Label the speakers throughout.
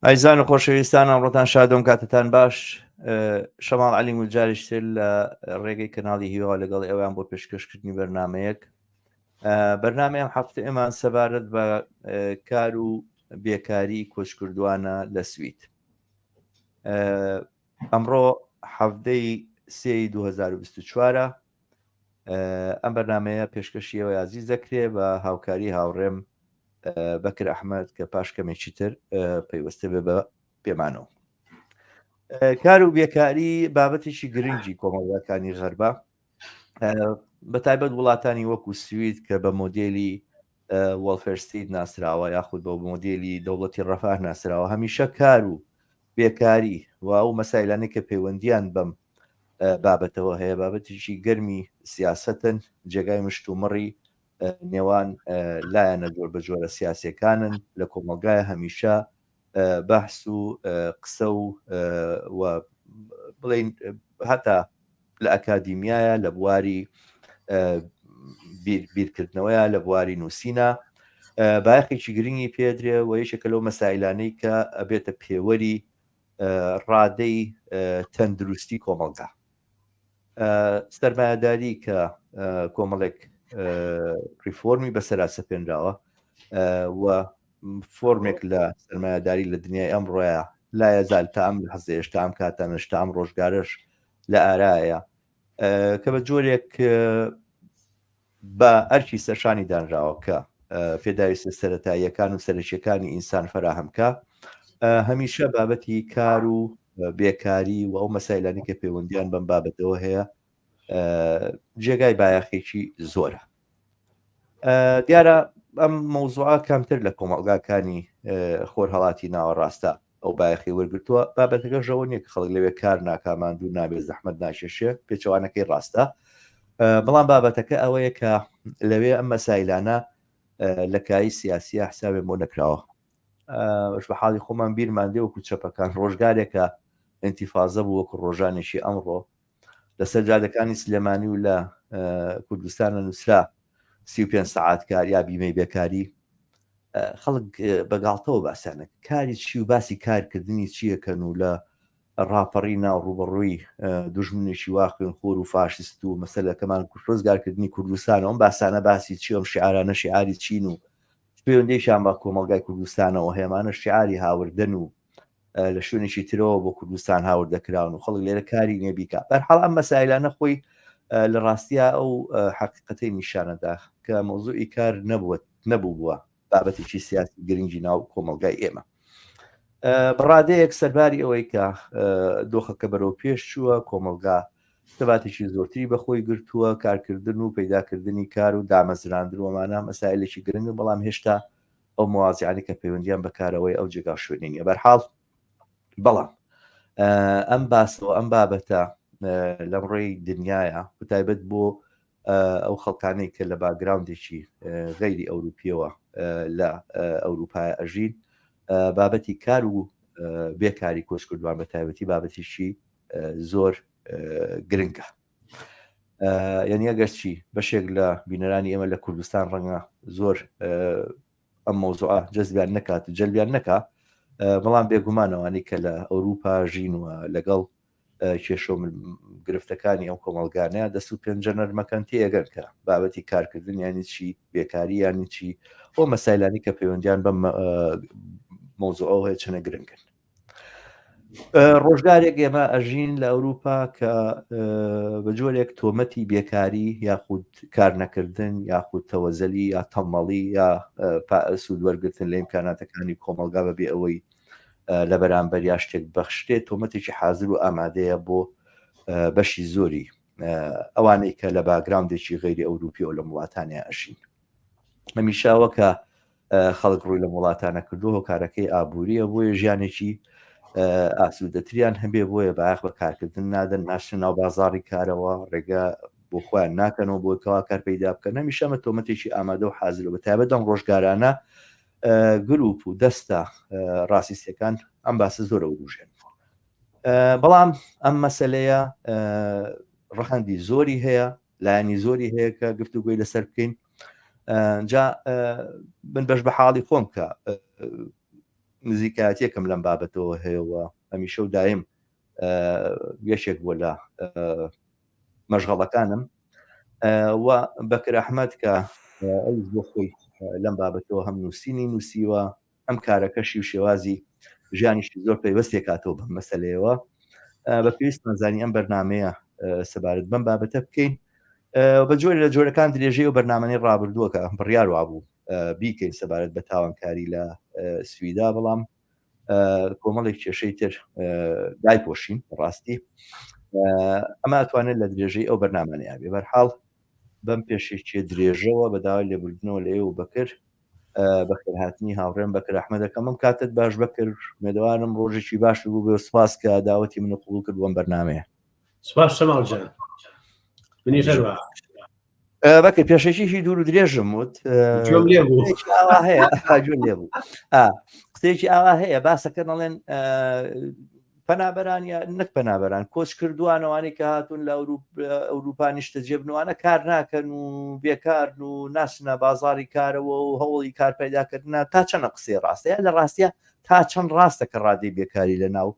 Speaker 1: ئایزان و خۆشەویستان ئەمڕۆتان شادۆم کاتتان باش شەماڵ علی مجاریش تر لە ڕێگەی کەناڵی هیوا لەگەڵ ئێوەیان بۆ پێشکەشکردنی بەرنمەیەک بەرنامەی ئەم هەفتە ئێمان سەبارەت بە کار و بێکاری کۆچکردوانە لە سوید ئەمڕۆ حەفتەی سێ 2024 ئەم بەرنمەیە پێشکەشیەوە یازی دەکرێ بە هاوکاری هاوڕێم بەکر ئەحمد کە پاش کەمێکی تر پەیوەستە بێ بە پێمانەوە کار و بێکاری بابەتێکی گرنگی کۆمەڵگاکانی غەربە بە تایبەت وڵاتانی وەکو سوید کە بە مۆدێلی welfare state ناسراوە یاخود بە مۆدێلی دەوڵەتی ڕەفاه ناسراوە هەمیشە کار و بێکاری و ئەو مەسایلانەی کە پەیوەندیان بەم بابەتەوە هەیە بابەتێکی گەرمی سیاستن جێگای مشتومڕی نێوان لایەنە جۆر بە جۆرە سیاسەکانن لە کۆمەلگای هەمیشە بەحس و قسە و و بڵین هەتا لە ئەکادیمیایە لە بواری بیرکردنەوەیە لە بواری نووسینە بایەخێکی گرنگی پێدرێ و یەکێکە لەو مەسایلانەی کە ئەبێتە پێوەری ڕادەی تەندروستی کۆمەڵگا سەرمایەداری کە کۆمەڵێک ریفۆرمی بەسەرا سەپێنراوە و فۆرمێک لە سەرمایەداری لە دنیای ئەمڕۆیە لایە زال تا ئەم حەزێش تا ئەم کاتانش تا ئەم ڕۆژگارش لە ئارایە کە بە جۆرێک بە ئەرکی سەرشانی دانراوە کە پێداویستە سەتاییەکان و سەرەکیەکانی ئینسان فراهەم کە هەمیشە بابەتی کار و بێکاری و ئەو مەسایلانی کە پەیوەندیان بەم بابەتەوە هەیە جێگای بایەخێکی زۆرە دیارە ئەم مەوزوعە کەمتر لە کۆمەڵگاکانی خۆرهەڵاتی ناوەڕاستە ئەو بایەخی وەرگتووە بابەتەکە ژەوە نییە کە خەڵک لەوێ کار ناکاماندوو نابێت زەحمەت ناکێشێ پێچەوانەکەی ڕاستە بەڵام بابەتەکە ئەوەیە کە لەوێ ئەم مەسایلانە لە کایی سیاسیە حسابێ بۆ نەکراوە بەش بە حاڵی خۆمان بیرمان دێ وەکو چەپەکان ڕۆژگارێکە ئینتیفازە بوو وەکو ڕۆژانێکی ئەمڕۆ لەسەر جادەکانی سلێمانی و لە کوردستانە نووسرا 35 سەعات کار یا بیمەی بێکاری خەڵک بەگاڵتەوە باسیانە کاری چی و باسی کارکردنی چیەکەن و لە ڕاپەڕی ناو ڕوبەڕووی دوژمنێکی وا خوێنخۆر و فاشیست و مەسەلەکەمان ڕزگارکردنی کوردستان ئەم باسانە باسی چی ئەم شعارانە شعاری چین و پەیوەندیشیان بە کۆمەڵگای کوردستانەوە هەیەمانە شعاری هاوردن و لە شوێنێکی ترەوە بۆ کوردستان هاوردەکراون و خەڵک لێرە کاری نییە بیکا بەرحاڵ ئەم مەسایلانە خۆی لە ڕاستیا ئەو حقیقەتەی نیشانەدا کە مەوزوعی کار نەبووە نەبوو بووە بابەتێکی سیاسی گرنگی ناو کۆمەڵگای ئێمە بەڕادەیەک سەرباری ئەوەی کە دۆخەکە بەرەو پێش چووە کۆمەڵگا سەباتێکی زۆرتری بەخۆی گرتووە کارکردن و پەیداکردنی کار و دامەزراندن ومانە مەسایلێکی گرنگن بەڵام هێشتا ئەو موازیانەی کە پەیوەندیان بە کارەوەی ئەو جێگا شوێنی نیە بەرحاڵ بەڵام ئەم باسەوە ئەم بابەتە لەم ڕێی دنیاە بەتایبەت بۆ ئەو خەڵکانەی کە لە background ێکی غەیری ئەوروپیەوە لە ئەوروپای ئەژین بابەتی کار و بێکاری کۆچکردوان بە تایبەتی بابەتیشی زۆر گرنگە یعنی ئەگەرچی بەشێک لە بینەرانی ئێمە لە کوردستان ڕەنگە زۆر ئەم مەوزوعە جەزبیان نەکات و جەلبیان نەکا بەڵام بێگومانەوانی کە لە ئەوروپا ژین و لەگەڵ کێشە و گرفتەکانی ئەم کۆمەڵگانەیە دەست و پەنجە نەرمەکەن تێگەن کە بابەتی کارکردن ینی چی بێکاری ینی چی ئەو مەسایلانی کە پەیوەندیان بەم مەوزوعەوە هەیە چەنە گرنگن ڕۆژگارێک ئێمە ئەژین لە ئەوروپا کە بە جۆرێک تۆمەتی بێکاری یاخود کارنەکردن یاخود تەوەزەلی یا تەمەڵی یا سوود وەرگتن لە ئیمکاناتەکانی کۆمەلگا بەبێ ئەوەی لە بەرامبەر یا شتێک بەخشرێت تۆمەتێکی حاضر و ئامادەیە بۆ بەشی زۆری ئەوانەی کە لە background ێکی غەیری ئەوروپیەوە لە وڵاتانیان ئەژین هەمیشەوە کە خەڵک ڕووی لەم وڵاتانە کردو هۆکارەکەی ئابووریە بۆیە ژیانێکی ئاسوودەتریان هەبێ بۆیە بایەخ بە کارکردن نادەن ناچنە ناو بازاڕی کارەوە ڕێگە بۆ خۆیان ناکەنەوە بۆ کەوا کار پەیدا بکەن هەمیشە ئەمە تۆمەتێکی ئامادە و حازرە بە تایبەت ئەم ڕۆژگارانە گروپ و دەستە ڕاسیستەکان ئەم باسە زۆرە وروژێن بەڵام ئەم مەسلەیە ڕەهەندی زۆری هەیە لایەنی زۆری هەیە کە گفتوگۆی لەسەر بکەین جا من بەش بە حاڵی خۆم کە نزیکایەتیەکم لەم بابەتەوە هەیە و هەمیشە و دایم یەکێک بووە لە مەشغەڵەکانم و بەکر ئەحمەد کە ئەویش بۆ خۆی لەم بابەتەوە هەم نووسینی نووسیوە ئەم کارەکەشی و شێوازی ژیانیشی زۆر پەیوەستێک کاتەوە بەم مەسلەیەوە بە پێویستمان زانی ئەم بەرنمەیە سەبارەت بەم بابەتە بکەین بە جۆری لە جۆرەکان درێژەی و بەرنمەی ڕابردووەکە بڕیار وابوو بیکەین سەبارەت بە تاوانکاری لە سویدا بەڵام کۆمەڵێک کێشەی تر دایپۆشین ڕاستی ئەمە ئەتوانێت لە درێژەی ئەو بەرنمانەیە بێ بەرحاڵ بەم پێشێکیە درێژەوە بە داوای لێبوردنەوە لە ئێوە بەکر بەخێرهاتنی هاوڕێم بەکر ئەحمە دەکەم ئەم کاتت باش بەکر مێدەوارم ڕۆژێکی باش بوو بێ سپاس کە داوەتی من قبوڵ کرد بۆم بەرنمەیە
Speaker 2: سپاس شەماڵ جان منیش هەروە
Speaker 1: بەکر پێشەکیشی دوور و درێژم وت هەیە لێ بوو قسەیەکی ئاوا هەیە باسەکە نەڵێن پەنابەران یا نەک پەنابەران کۆچ کردووانەوانی کە هاتوون لە ئەوروپا نیشتە جێبنوانە کار ناکەن و بێکارن و ناسنە بازاری کارەوە و هەوڵی کار پەیداکردە تا چەنە قسەی ڕاستە یا لە ڕاستە تا چەند ڕاستە کە ڕادەی بێکاری لە ناو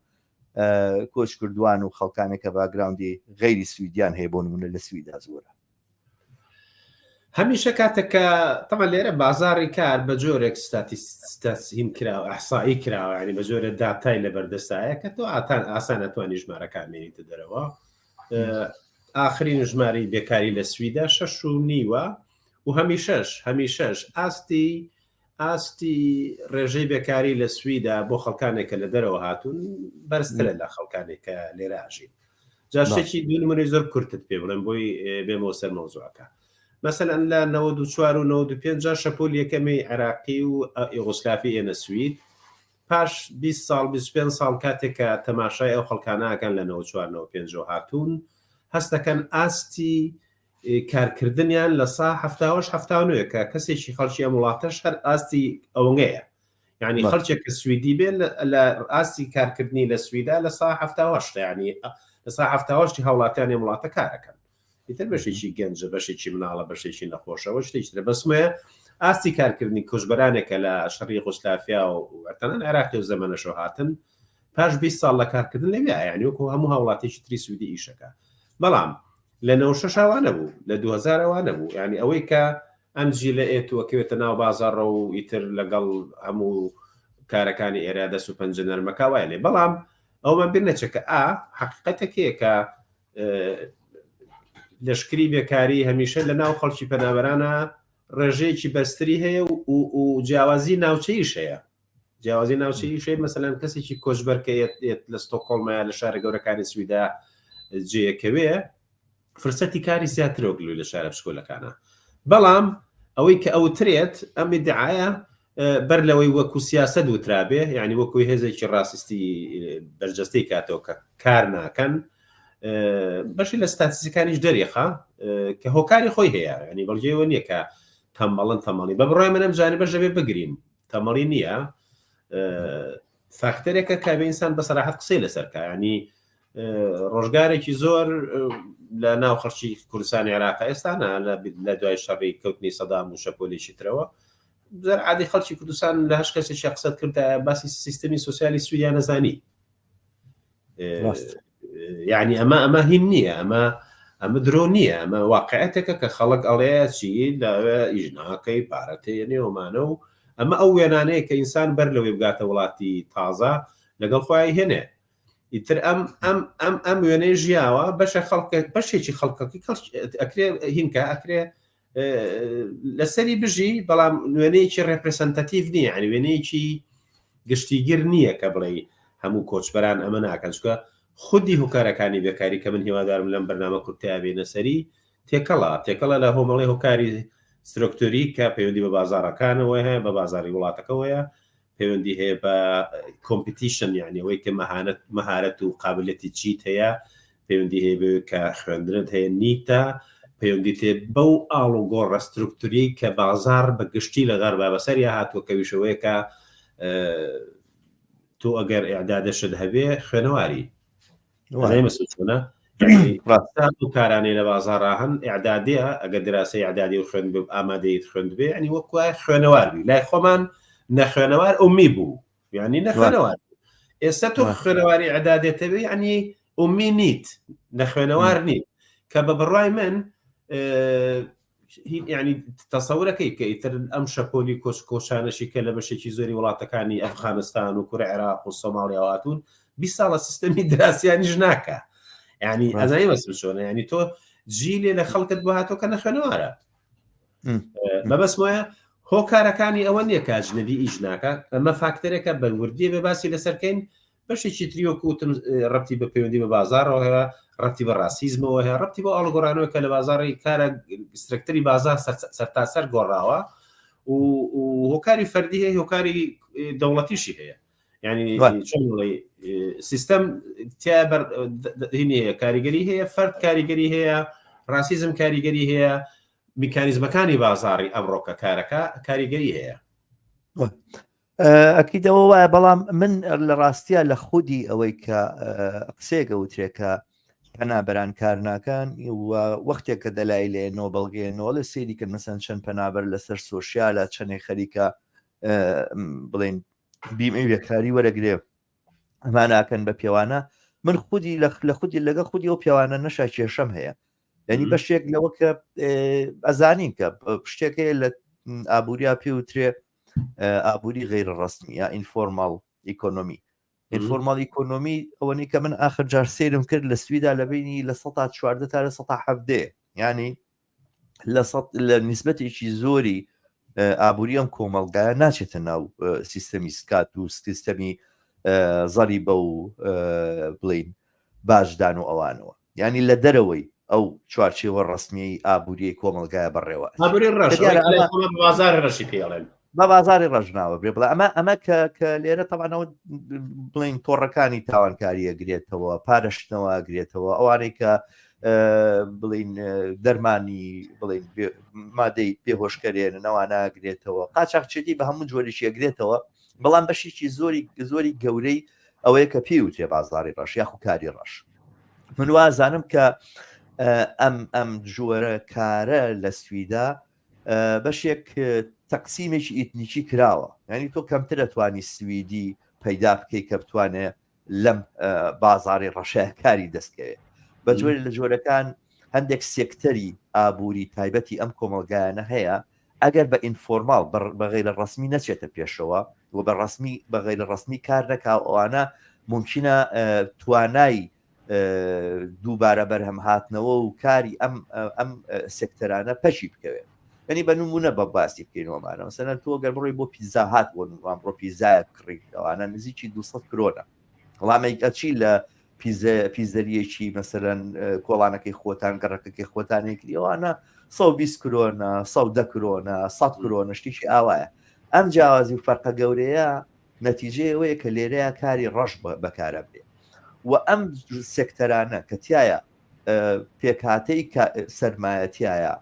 Speaker 1: کۆچکردووان و خەڵکانێک کە باگراوندی غەیری سویدیان هەیە بۆ نمونە لە سویدا زۆرە.
Speaker 2: هەمیشە کاتێک کە تەمان لێرە بازاری کار بە جۆرێک ستاتیستین کراوە ئەحسایی کراوە ینی بە جۆرە داتای لە بەردەستایە کە تۆ ئاتان ئاسان ئەتوانی ژمارەکان بێنیتە دەرەوە ئاخرین ژمارەی بێکاری لە سویدا شەش و نیوە و هەمیشەش هەمیشەش ئاستی ئاستی ڕێژەی بێکاری لە سویدا بۆ خەڵکانێک کە لە دەرەوە هاتوون بەرزترە لە خەڵکانێک کە لێرە ئەژین. جا شتێکی دوو نمونەی زۆر کورتت پێ بڵێم بۆی بێمەوە سەر مەوزوعەکە. مەسەلەن لە 94 و 95 شەپۆل یەکەمی عێراقی و یۆغۆسلافی ئێنە سوید پاش 20 ساڵ 25 ساڵ کاتێک کە تەماشای ئەو خەڵکانە ئەکەن لە 94 95 هاتوون هەستەکەن ئاستی کارکردنیان لە سا هەفتاوەش هەفتا نوێ کە کەسێکی خەڵکی ئەم وڵاتەش هەر ئاستی ئەوەنگەیە یعنی خەڵکێک کە سویدی بێ لە ئاستی کارکردنی لە سویدا لە سا هەفتاوەشت ینی لە سا هەفتاوەشتی هاوڵاتیانی وڵاتە کارەکەن ئیتر بەشێکی گەنجە بەشێکی مناڵە بەشێکی نەخۆشەوە شتێکی ترە بەسمەیە ئاستی کارکردنی کۆچبەرانێکە لە شەڕی یۆغۆسلافیا و تەنان عێراقی و زەمەنەشەوە هاتن پاش 20 ساڵ لە کارکردن لەوێ یعنی وەکو هەموو هاوڵاتێکی تری سویدی ئیشەکە بەڵام لە 96 وا نەبوو لە 2000 وا نەبوو یعنی ئەوەی کە ئەم جیلە ئێت و ئەکەوێتە ناو بازاڕە و ئیتر لەگەڵ هەموو کارەکانی ئێرە دەست و پەنجە نەرمەکە وای لێ بەڵام ئەومان بیر نەچێت کە ئا حقیقەتەکەیە کە لەشکری بێکاری هەمیشە لە ناو خەڵکی پەنابەرانە ڕێژەیەکی بەستری هەیە و و جیاوازی ناوچەیش هەیە جیاوازی ناوچەیی شەی مەسەلەن کەسێکی کۆچبەر کە یەت لە ستۆکۆڵمە لە شارە گەورەکانی سویدا جێیەکەوێ فرسەتی کاری زیاترە وەک لە شارە بچکۆلەکانە بەڵام ئەوەی کە ئەوترێت ئەم ئیدعایە بەر لەوەی وەکو سیاسەت وترابێ یعنی وەکو هێزێکی ڕاستیستی بەرجەستەی کاتەوە کە کار ناکەن بەشی لە ستاتیسیکانیش دەریخا کە هۆکاری خۆی هەیە ینی بەڵگەیەوە نییە کە تەمەڵن تەمەڵی بە بڕای منم جانبەش دەبێ بگرین تەمەڵی نییە فاکتەرێکە کە بە ئینسان بە سەراحەت قسەی لەسەر کا ینی ڕۆژگارێکی زۆر لە ناو خەڵکی کوردستانی عێراق ئێستا نا لە دوای شەڕی کەوتنی سەدام و شەپۆلێکی ترەوە زۆر عادی خەڵکی کوردستان لە هەش کەسێکی قسەت کرد باسی سیستمی سوسیالی سووریا نەزانی یعنی ئەمە ئەمە هین نییە ئەمە ئەمە درۆ نییە ئەمە واقعەتێکە کە خەڵک ئەڵێ چی لەوێ ئیش ناکەی پارەتەیە نێومانە و ئەمە ئەو وێنانەیە کە ئینسان بەر لەوەی بگاتە وڵاتی تازە لەگەڵ خۆی هێنێ ئیتر ئەم ئەم ئەم ئەم وێنەی ژیاوە بەشە خەڵکە بەشێکی خەڵکەکەی ئەکرێ هینکە ئەکرێ لەسەری بژی بەڵام وێنەیەکی representative نییە یعنی وێنەیەکی گشتیگر نییە کە بڵێ هەموو کۆچبەران ئەمە ناکەن چکە خودی هۆکارەکانی بێکاری کە من هیوادارم لەم بەرنامە کورتەیە بێنە سەری تێکەڵە تێکەڵە لە هۆمەڵی هۆکاری سترۆکتۆری کە پەیوەندی بە بازارەکانەوە هەیە بە بازاری وڵاتەکەوەیە پەیوەندی هەیە بە competition یعنی ئەوەی کە مەهانەت مەهارەت و قابلەتی چیت هەیە پەیوەندی هەیە بەوەی کە خوێندنت هەیە نیتە پەیوەندی تێ بەو ئاڵوگۆڕە سترکتوری کە بازار بە گشتی لە غەربا بەسەریا هاتووە کەویشەوەیە کە تۆ ئەگەر ئیعدادەشت هەبێ خوێنەواری چۆنە ئەو کارانەی لە بازاڕا هەن ئیعدادیە ئەگەر دراسەی ئیعدادی و خوێند ئامادەیت خوێند بێ ینی وەک وایە خوێنەوار بی لای خۆمان نەخوێنەوار ئومی بوو. یعنی نەخوێنەوار ئێستا تۆ خوێنەواری ئەدادێتەوە یعنی ئومی نیت نەخوێنەوار نیت کە بە بڕای من ینی تەسەورەکەی کە ئیتر ئەم شەپۆلی کۆچ کۆچانەشی کە لە بەشێکی زۆری وڵاتەکانی ئەفغانستان و کورە عێراق و سۆماڵیا هاتوون 20 ساڵە سیستەمی دراسیانیش ناکە ینی ئەزای بەسم چۆنە ینی تۆ جیلێ لە خەڵکت بۆ هاتۆ کە نەخوێنەوارە مەبەست وایە هۆکارەکانی ئەوە نییە کە ئەجنەبی ئیش ناکات ئەمە فاکتەرێکە بە وردیە بێ باسی لەسەرکەین بەشێکی تری وەکو وتم ڕەبتی بە پەیوەندی بە بازاڕەوە هەیە ڕەبتی بە ڕاسیزمەوە هەیە ڕەبتی بۆ ئاڵوگۆڕانەوە کە لە بازاڕی کارە سترەکتەری بازار سەرتاسەر گۆڕاوە و هۆکاری فەردی هەیە هۆکاری دەوڵەتیشی هەیە ینی چۆن بڵێ سیستەم تیا بەر هینی هەیە کاریگەری هەیە فەرد کاریگەری هەیە ڕاسیزم کاریگەری هەیە میکانیزمەکانی بازاڕی ئەمڕۆکە کارەکە کاریگەری هەیە.
Speaker 1: ئەکید ئەوە وایە بەڵام من لە ڕاستە لە خودی ئەوەی کە قسەیەکە وترێ کە پەنابەران کار ناکەن و وەختێک کە دەلای لێنەوە بەڵگەیەنەوە لە سەیری کە مەسەن چەند پەنابەر لەسەر سۆشیالە چەندێک خەریکە بڵێن بیمەی بێکاری وەرەگرێ ئەمان ناکەن بە پێوانە من خودی لە خودی لەگە خودی ئەو پێوانە نەشا کێشەم هەیە یعنی بەشێک لەوە کە ئەزانین کە شتێک هەیە لە ئابووریا پێوترێ ئابووری غەیرە ڕەسمی یا informal economy. Informal economy ئەوەنی کە من ئاخر جار سەیرم کرد لە سویدا لە بینی لە 14 تا لە 17 ینی لە لە نیسبەتێکی زۆری ئابووری ئەم کۆمەڵگایە ناچێتە ناو سیستەمی skatt و سیستەمی زەریبە و بڵین باجدان و ئەوانەوە ینی لە دەرەوەی ئەو چوارچێوە ڕسمیی ئابووریی کۆمەلگایە بەڕێوە
Speaker 2: بازار ڕەشی پێڵێن
Speaker 1: بە بازاری ڕەش ناوە برێ بڵێ ئەمە ئەمە کە کە لێرە تەوانەوە بڵین تۆڕەکانی تاوانکاریە گرێتەوە پارەشتنەوە گرێتەوە ئەوانەی کە بڵین دەرمانی بڵین مادەی پێهۆشکەرێن نەوانە گرێتەوە قاچاقچێتی بە هەموو جۆرێکی ئەگرێتەوە بەڵام بەشێکی زۆری زۆری گەورەی ئەوەیە کە پێی وترێ بازاری ڕەش یاخو کاری ڕەش من وازانم کە ئەم ئەم جۆرە کارە لە سویدا بەشێک تەقسیمێکی ئیتنیکی کراوە یعنی تۆ کەمتر ئەتوانی سویدی پەیدا بکەیت کە بتوانێت لەم بازاری ڕەشە کاری دەستکەوێت بە جۆری لە جۆرەکان هەندێک سێکتەری ئابووری تایبەتی ئەم کۆمەلگایانە هەیە ئەگەر بە informal بە غەیرە ڕسمی نەچێتە پێشەوە و بە ڕسمی بە غەیرە ڕسمی کار نەکا ئەوانە ممکنە توانای دووبارە بەرهەم هاتنەوە و کاری ئەم ئەم سێکتەرانە پەکی بکەوێت یعنی بە نمونە بە باسی بکەینەوەمانە مەسەلەن تۆ گەر بڕۆی بۆ پیزا هات بۆ نوام بڕۆ پیزایە کڕی ئەوانە نزیکی 200 کرۆنە وەڵامێک ئەچی لە پیزەریەکی مەسەلەن کۆڵانەکەی خۆتان گەڕەکەکەی خۆتان یەکری ئەوانە 120 کرۆنە 110 کرۆنە 100 کرۆنە شتێکی ئاوایە ئەم جیاوازی و فەرقە گەورەیە نەتیجەی ئەوەیە کە لێرەیا کاری ڕەش بەکارەبرێ و ئەم سێکتەرانە کە تایە پێکهاتەی سەرمایە تایە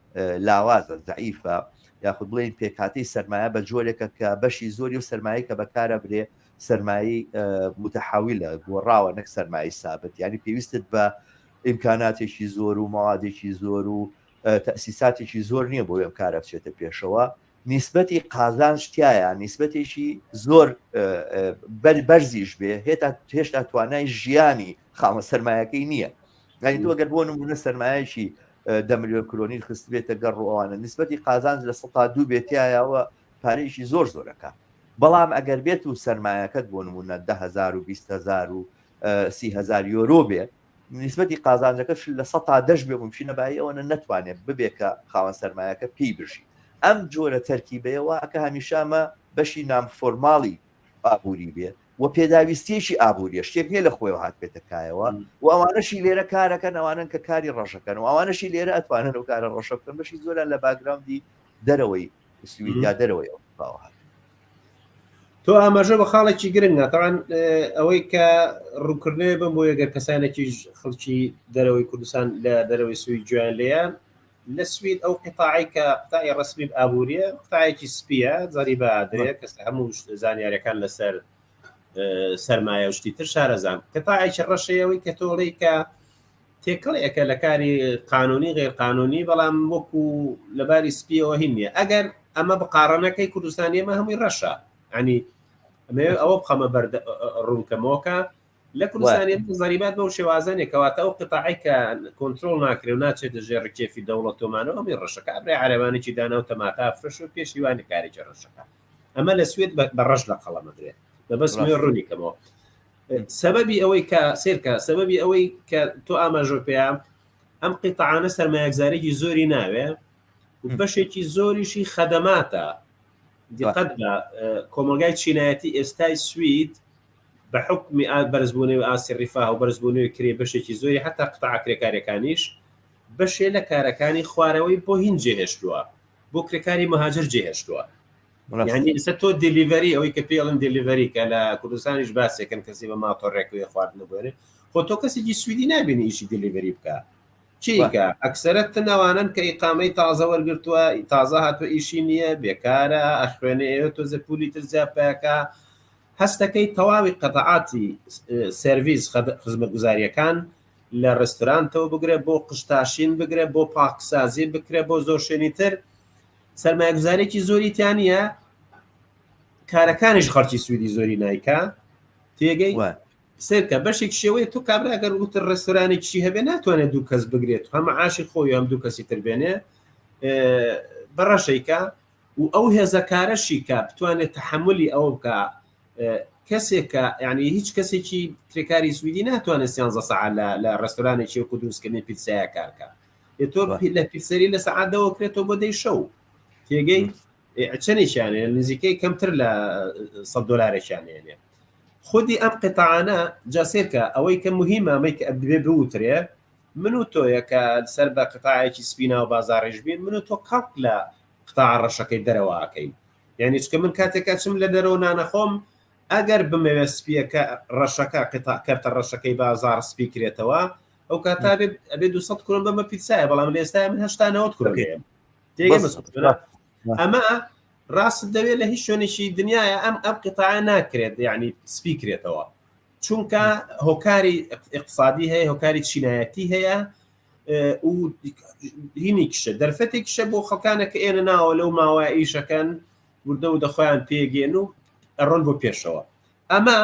Speaker 1: لاوازە زەعیفە یاخود بڵێن پێکهاتەی سەرمایە بە جۆرێکە کە بەشی زۆری و سەرمایە کە بەکارە برێ سەرمایەی متحاویلە گۆڕاوە نەک سەرمایەی سابت یعنی پێویستت بە ئیمکاناتێکی زۆر و مەوادێکی زۆر و تەسیساتێکی زۆر نییە بۆ ئەم کارە بچێتە پێشەوە نیسبەتی قازانج تایە نیسبەتێکی زۆر بەرزیش بێ هێتا هێشتا توانای ژیانی خاوەن سەرمایەکەی نییە یعنی تۆ گەر بۆ نمونە سەرمایەکی دە ملیۆن کرۆنی خستبێتە گەڕ و ئەوانە نسبەتی قازانج لە 102 بێتایەوە پارەیەکی زۆر زۆرەکە بەڵام ئەگەر بێت و سەرمایەکەت بۆ نمونە دههزار و 20هزار و 30هزار یۆرۆ بێ نیسبەتی قازانجەکەش لە سەتا دەش بێ مومکینە بایی ئەوەنە نەتوانێت ببێ کە خاوەن سەرمایەکە پێی بژی. ئەم جۆرە تەرکیبەیە وا ئەکا هەمیشە ئەمە بەشی نامفۆرماڵی ئابووری بێ و پێداویستییەکی ئابووریە، شتێک نییە لە خۆیەوە هاتبێتە کایەوە و ئەوانەشی لێرە کارەکەن ئەوانەن کە کاری ڕەشەکەن و ئەوانەشی لێرە ئەتوانن ئەو کارە ڕەشە بکەن بەشی زۆریان لە باکگراوندی دەرەوەی سوید یا دەرەوەی ئەوروپاوە هاتوون.
Speaker 2: تۆ ئاماژە بە خاڵێکی گرنگە تاوان ئەوەی کە ڕوونکردنەوەی بم بۆ یەگەر کەسانێکیش خەڵکی دەرەوەی کوردستان لە دەرەوەی سوید گوێیان لێیە لە سوید ئەو قیتاعی کە قتاعی ڕسمی ئابووریە قتاعێکی سپیە زەریبە ئادرێ کەس هەموو زانیارەکان لەسەر سەرمایە و شتی تر شارەزان قیتاعێکی ڕەشەیەوەی کە تۆڵی کە تێکەڵێکە لە کاری قانونی غیر قانونی بەڵام وەکو لەباری سپیەوە هین نییە ئەگەر ئەمە بقاڕەنەکەی کوردستان ئێمە هەمووی ڕەشە ینی. ئەمەوێ ئەوە بخەمە بەر ڕوونکەمەوە کە لە کوردستانی زەریبات بەو شێوازانێ کەواتە ئەو قطاعی کە کۆنترۆڵ ناکرێ و ناچێتە ژێر ڕکێفی دەوڵەتۆمانەوە ئەمی ڕەشەکە ئەبرێ عەرەبانێکی دانا و تەماتە فرش و پێشیوانی کارێکی ڕەشەکە ئەمە لە سوێد بە ڕەش لە قەڵەم ئەدرێت مەبەستمێ ڕوونی کەمەوە سەبەبی ئەوەی کە سێرکە سەبەبی ئەوەی کە تۆ ئاماژۆ پێیا ئەم قیتعانە سەرمایەگزارێکی زۆری ناوێ و بەشێکی زۆریشی خەدەماتە دیقەت بە کۆمەلگای چینایەتی ئێستای سوید بە حکومی بەرزبوونەوەی ئاستی ڕیفاه و بەرزبوونەوەی کرێ بەشێکی زۆری حتا قطاع کرێکاریەکانیش بەشێ لە کارەکانی خوارەوەی بۆ هین جێهێشتووە بۆ کرێکاری مهاجر جێهێشتووە یعنی ئێستا تۆ delivery ئەوەی کە پێڵن delivery کە لە کوردستانیش باسێکن کەسی بە ماتۆڕێک خواردنە بۆێنێ خۆ تۆ کەسێکی سویدی نابینی ئیشی delivery بکە چیکە ئەکسەرەت ناوانن کە ئیقامەی تازە وەرگرتووە تازە هاتووە ئیشی نییە بێکارە ئەخوێنێ ئێوە تۆزە پولی تر زیاد پیاکە هەستەکەی تەواوی قەتعاتی سێرڤیس خزمەتگوزاریەکان لە ڕێستورانتەوە بگرە بۆ قژتاشین بگرە بۆ پاکسازی بکرە بۆ زۆر شوێنی تر سەرمایەگوزارێکی زۆری تیا نییە کارەکانیش خەڵکی سویدی زۆری نایکا تێگەی سێرکە بەشێک شێوەیە تۆ کابرا گەر وتر ڕێستۆرانێکیشی هەبێ ناتوانێت دوو کەس بگرێت هەم عاشی خۆی هەم دوو کەسی تر بێنێ بەڕەشەیکە و ئەو هێزە کارەشی کە بتوانێت تەحملی ئەوە بکە کەسێک کە یعنی هیچ کەسێکی کرێکاری سویدی ناتوانێت سیانزە سەعات لە ڕێستۆرانێکی وەکو دروستکردنی پیتسایە کارکە تۆ لە پیتسەری لە سەعات دەوە کرێتەوە بۆ دەی شەو تێگەی چەندێکیان نزیکەی کەمتر لە 100 دلارێکیان هێنێ خودی ئەم قطعانە جاسێرکە ئەوەی کە مهمە ئەمەی کە ئەبێ بوترێ من و تۆیە کە سەر بە قطعێکی سپی ناو بازاڕیش بین من و تۆ کەڵک لە قطاع ڕەشەکەی دەرەوە ئەکەین یعنی چکە من کاتێک ئەچم لە دەرەوە نانەخۆم ئەگەر بمەوێت سپیەکە ڕەشەکە قطاع کەرتە ڕەشەکەی بازاڕ سپی کرێتەوە ئەو کاتا ئەبێ 200 کرۆن بەمە پیتسایە بەڵام لە ئێستا من 80 90 کرۆن ئەمە ڕاست دەوێت لە هیچ شوێنێکی دنیاە ئەم ئەم قطاع ناکرێت یعنی سپی کرێتەوە چونکە هۆکاری اقتصادی هەیە هۆکاری چینایەتی هەیە و هینێکیشە دەرفەتێکیشە بۆ خەڵکانە کە ئێنە ناوە لەو ماوە ئیشەکەن وردە و دەخۆیان پێگەێن و ئەڕۆن بۆ پێشەوە ئەمە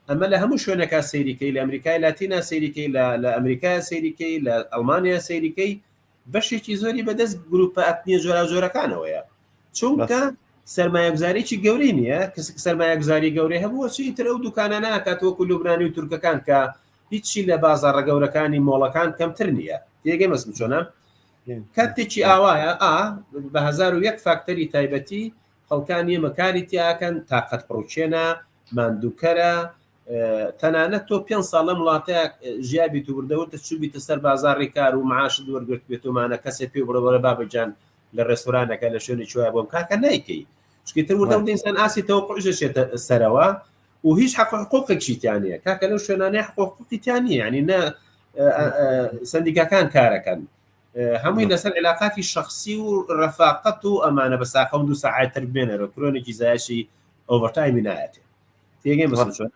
Speaker 2: ئەمە لە هەموو شوێنەکە سەیریکەی لە ئەمریکای لاتینا سەیریکەی لە ئەمریکا سەیریکەی لە ئەڵمانیا سەیریکەی بەشێکی زۆری بەدەست گروپە ئەتنیە جۆراوجۆرەکانەوەیە چونکە سەرمایەگوزارێکی گەورەی نییە کەس سەرمایەگوزاری گەورەی هەبووە چی تر ئەو دوکانە ناکات وەکو لوبنانی و تورکەکان کە هیچی لە بازاڕە گەورەکانی مۆڵەکان کەمتر نییە تێگەی مەسم چۆنە کاتێکی ئاوایە ئا بە 1001 فاکتەری تایبەتی خەڵکان ئێمە کاری تیاکەن تاقەت پڕوچێنە ماندووکەرە تەنانەت تۆ پێ ساڵ لەم وڵاتە ژیابیت و وردەوردە چوبیتە سەر بازاڕی کار و معاشت وەرگرت بێت و مانە کەسێ پێ بڵێ وەرە بابە گیان لە ڕێستۆرانەکە لە شوێنی چوایە بۆم کاکە نایکەی چونکە تر وردە وردە ئینسان ئاستی تەوەقعش دەچێتە سەرەوە و هیچ حەق و حقوقێکشی تیا نییە کاکە لەو شوێنانەی حەق و حقوقی تیا نییە یعنی نە سەندیکاکان کارەکەن هەمووی لەسەر علاقاتی شخصی و ڕەفاقەت و ئەمانە بە ساقەم دوو سەعات تر بمێنەرەوە کرۆنێکی زایشی overtime ی نایەتێ تێگەی مەسەلەن چۆن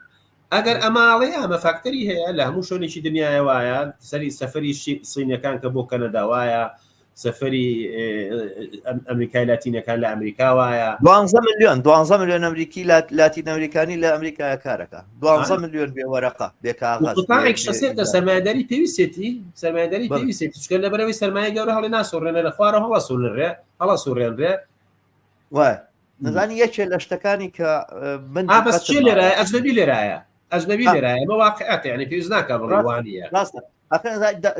Speaker 2: ئەگەر ئەماڵێ ئەمە فاکتەری هەیە لە هەموو شوێنێکی دنیاە وایە سەری سەفری سینەکان کە بۆ کەنەدا وایە سەفری ئەمریکای لاتینەکان لە ئەمریکا وایە
Speaker 1: 12 میلیۆن 12 میلیۆن ئەمریکی لاتین ئەمریکانی لە ئەمریکا کارەکە 12 میلیۆن بێ وەرەقە بێ کاغەز
Speaker 2: شەسێتە سەرمایەداری پێویستێتی سەرمایەداری پێویستێتی چکە لە بەرەوەی سەرمایە گەورە هەڵی ناسوڕێنە لە خوارە هەڵە سوڕێ هەڵە سوڕێنرێ
Speaker 1: وایە نەزانی یەکێ لە شتەکانی کە
Speaker 2: من بەس چێ لێرایە ئەجنەبی لێرایە ئەجنەبی لێرایە بە واقعات یعنی پێویست ناکە بڵێ وانە
Speaker 1: ڕاستە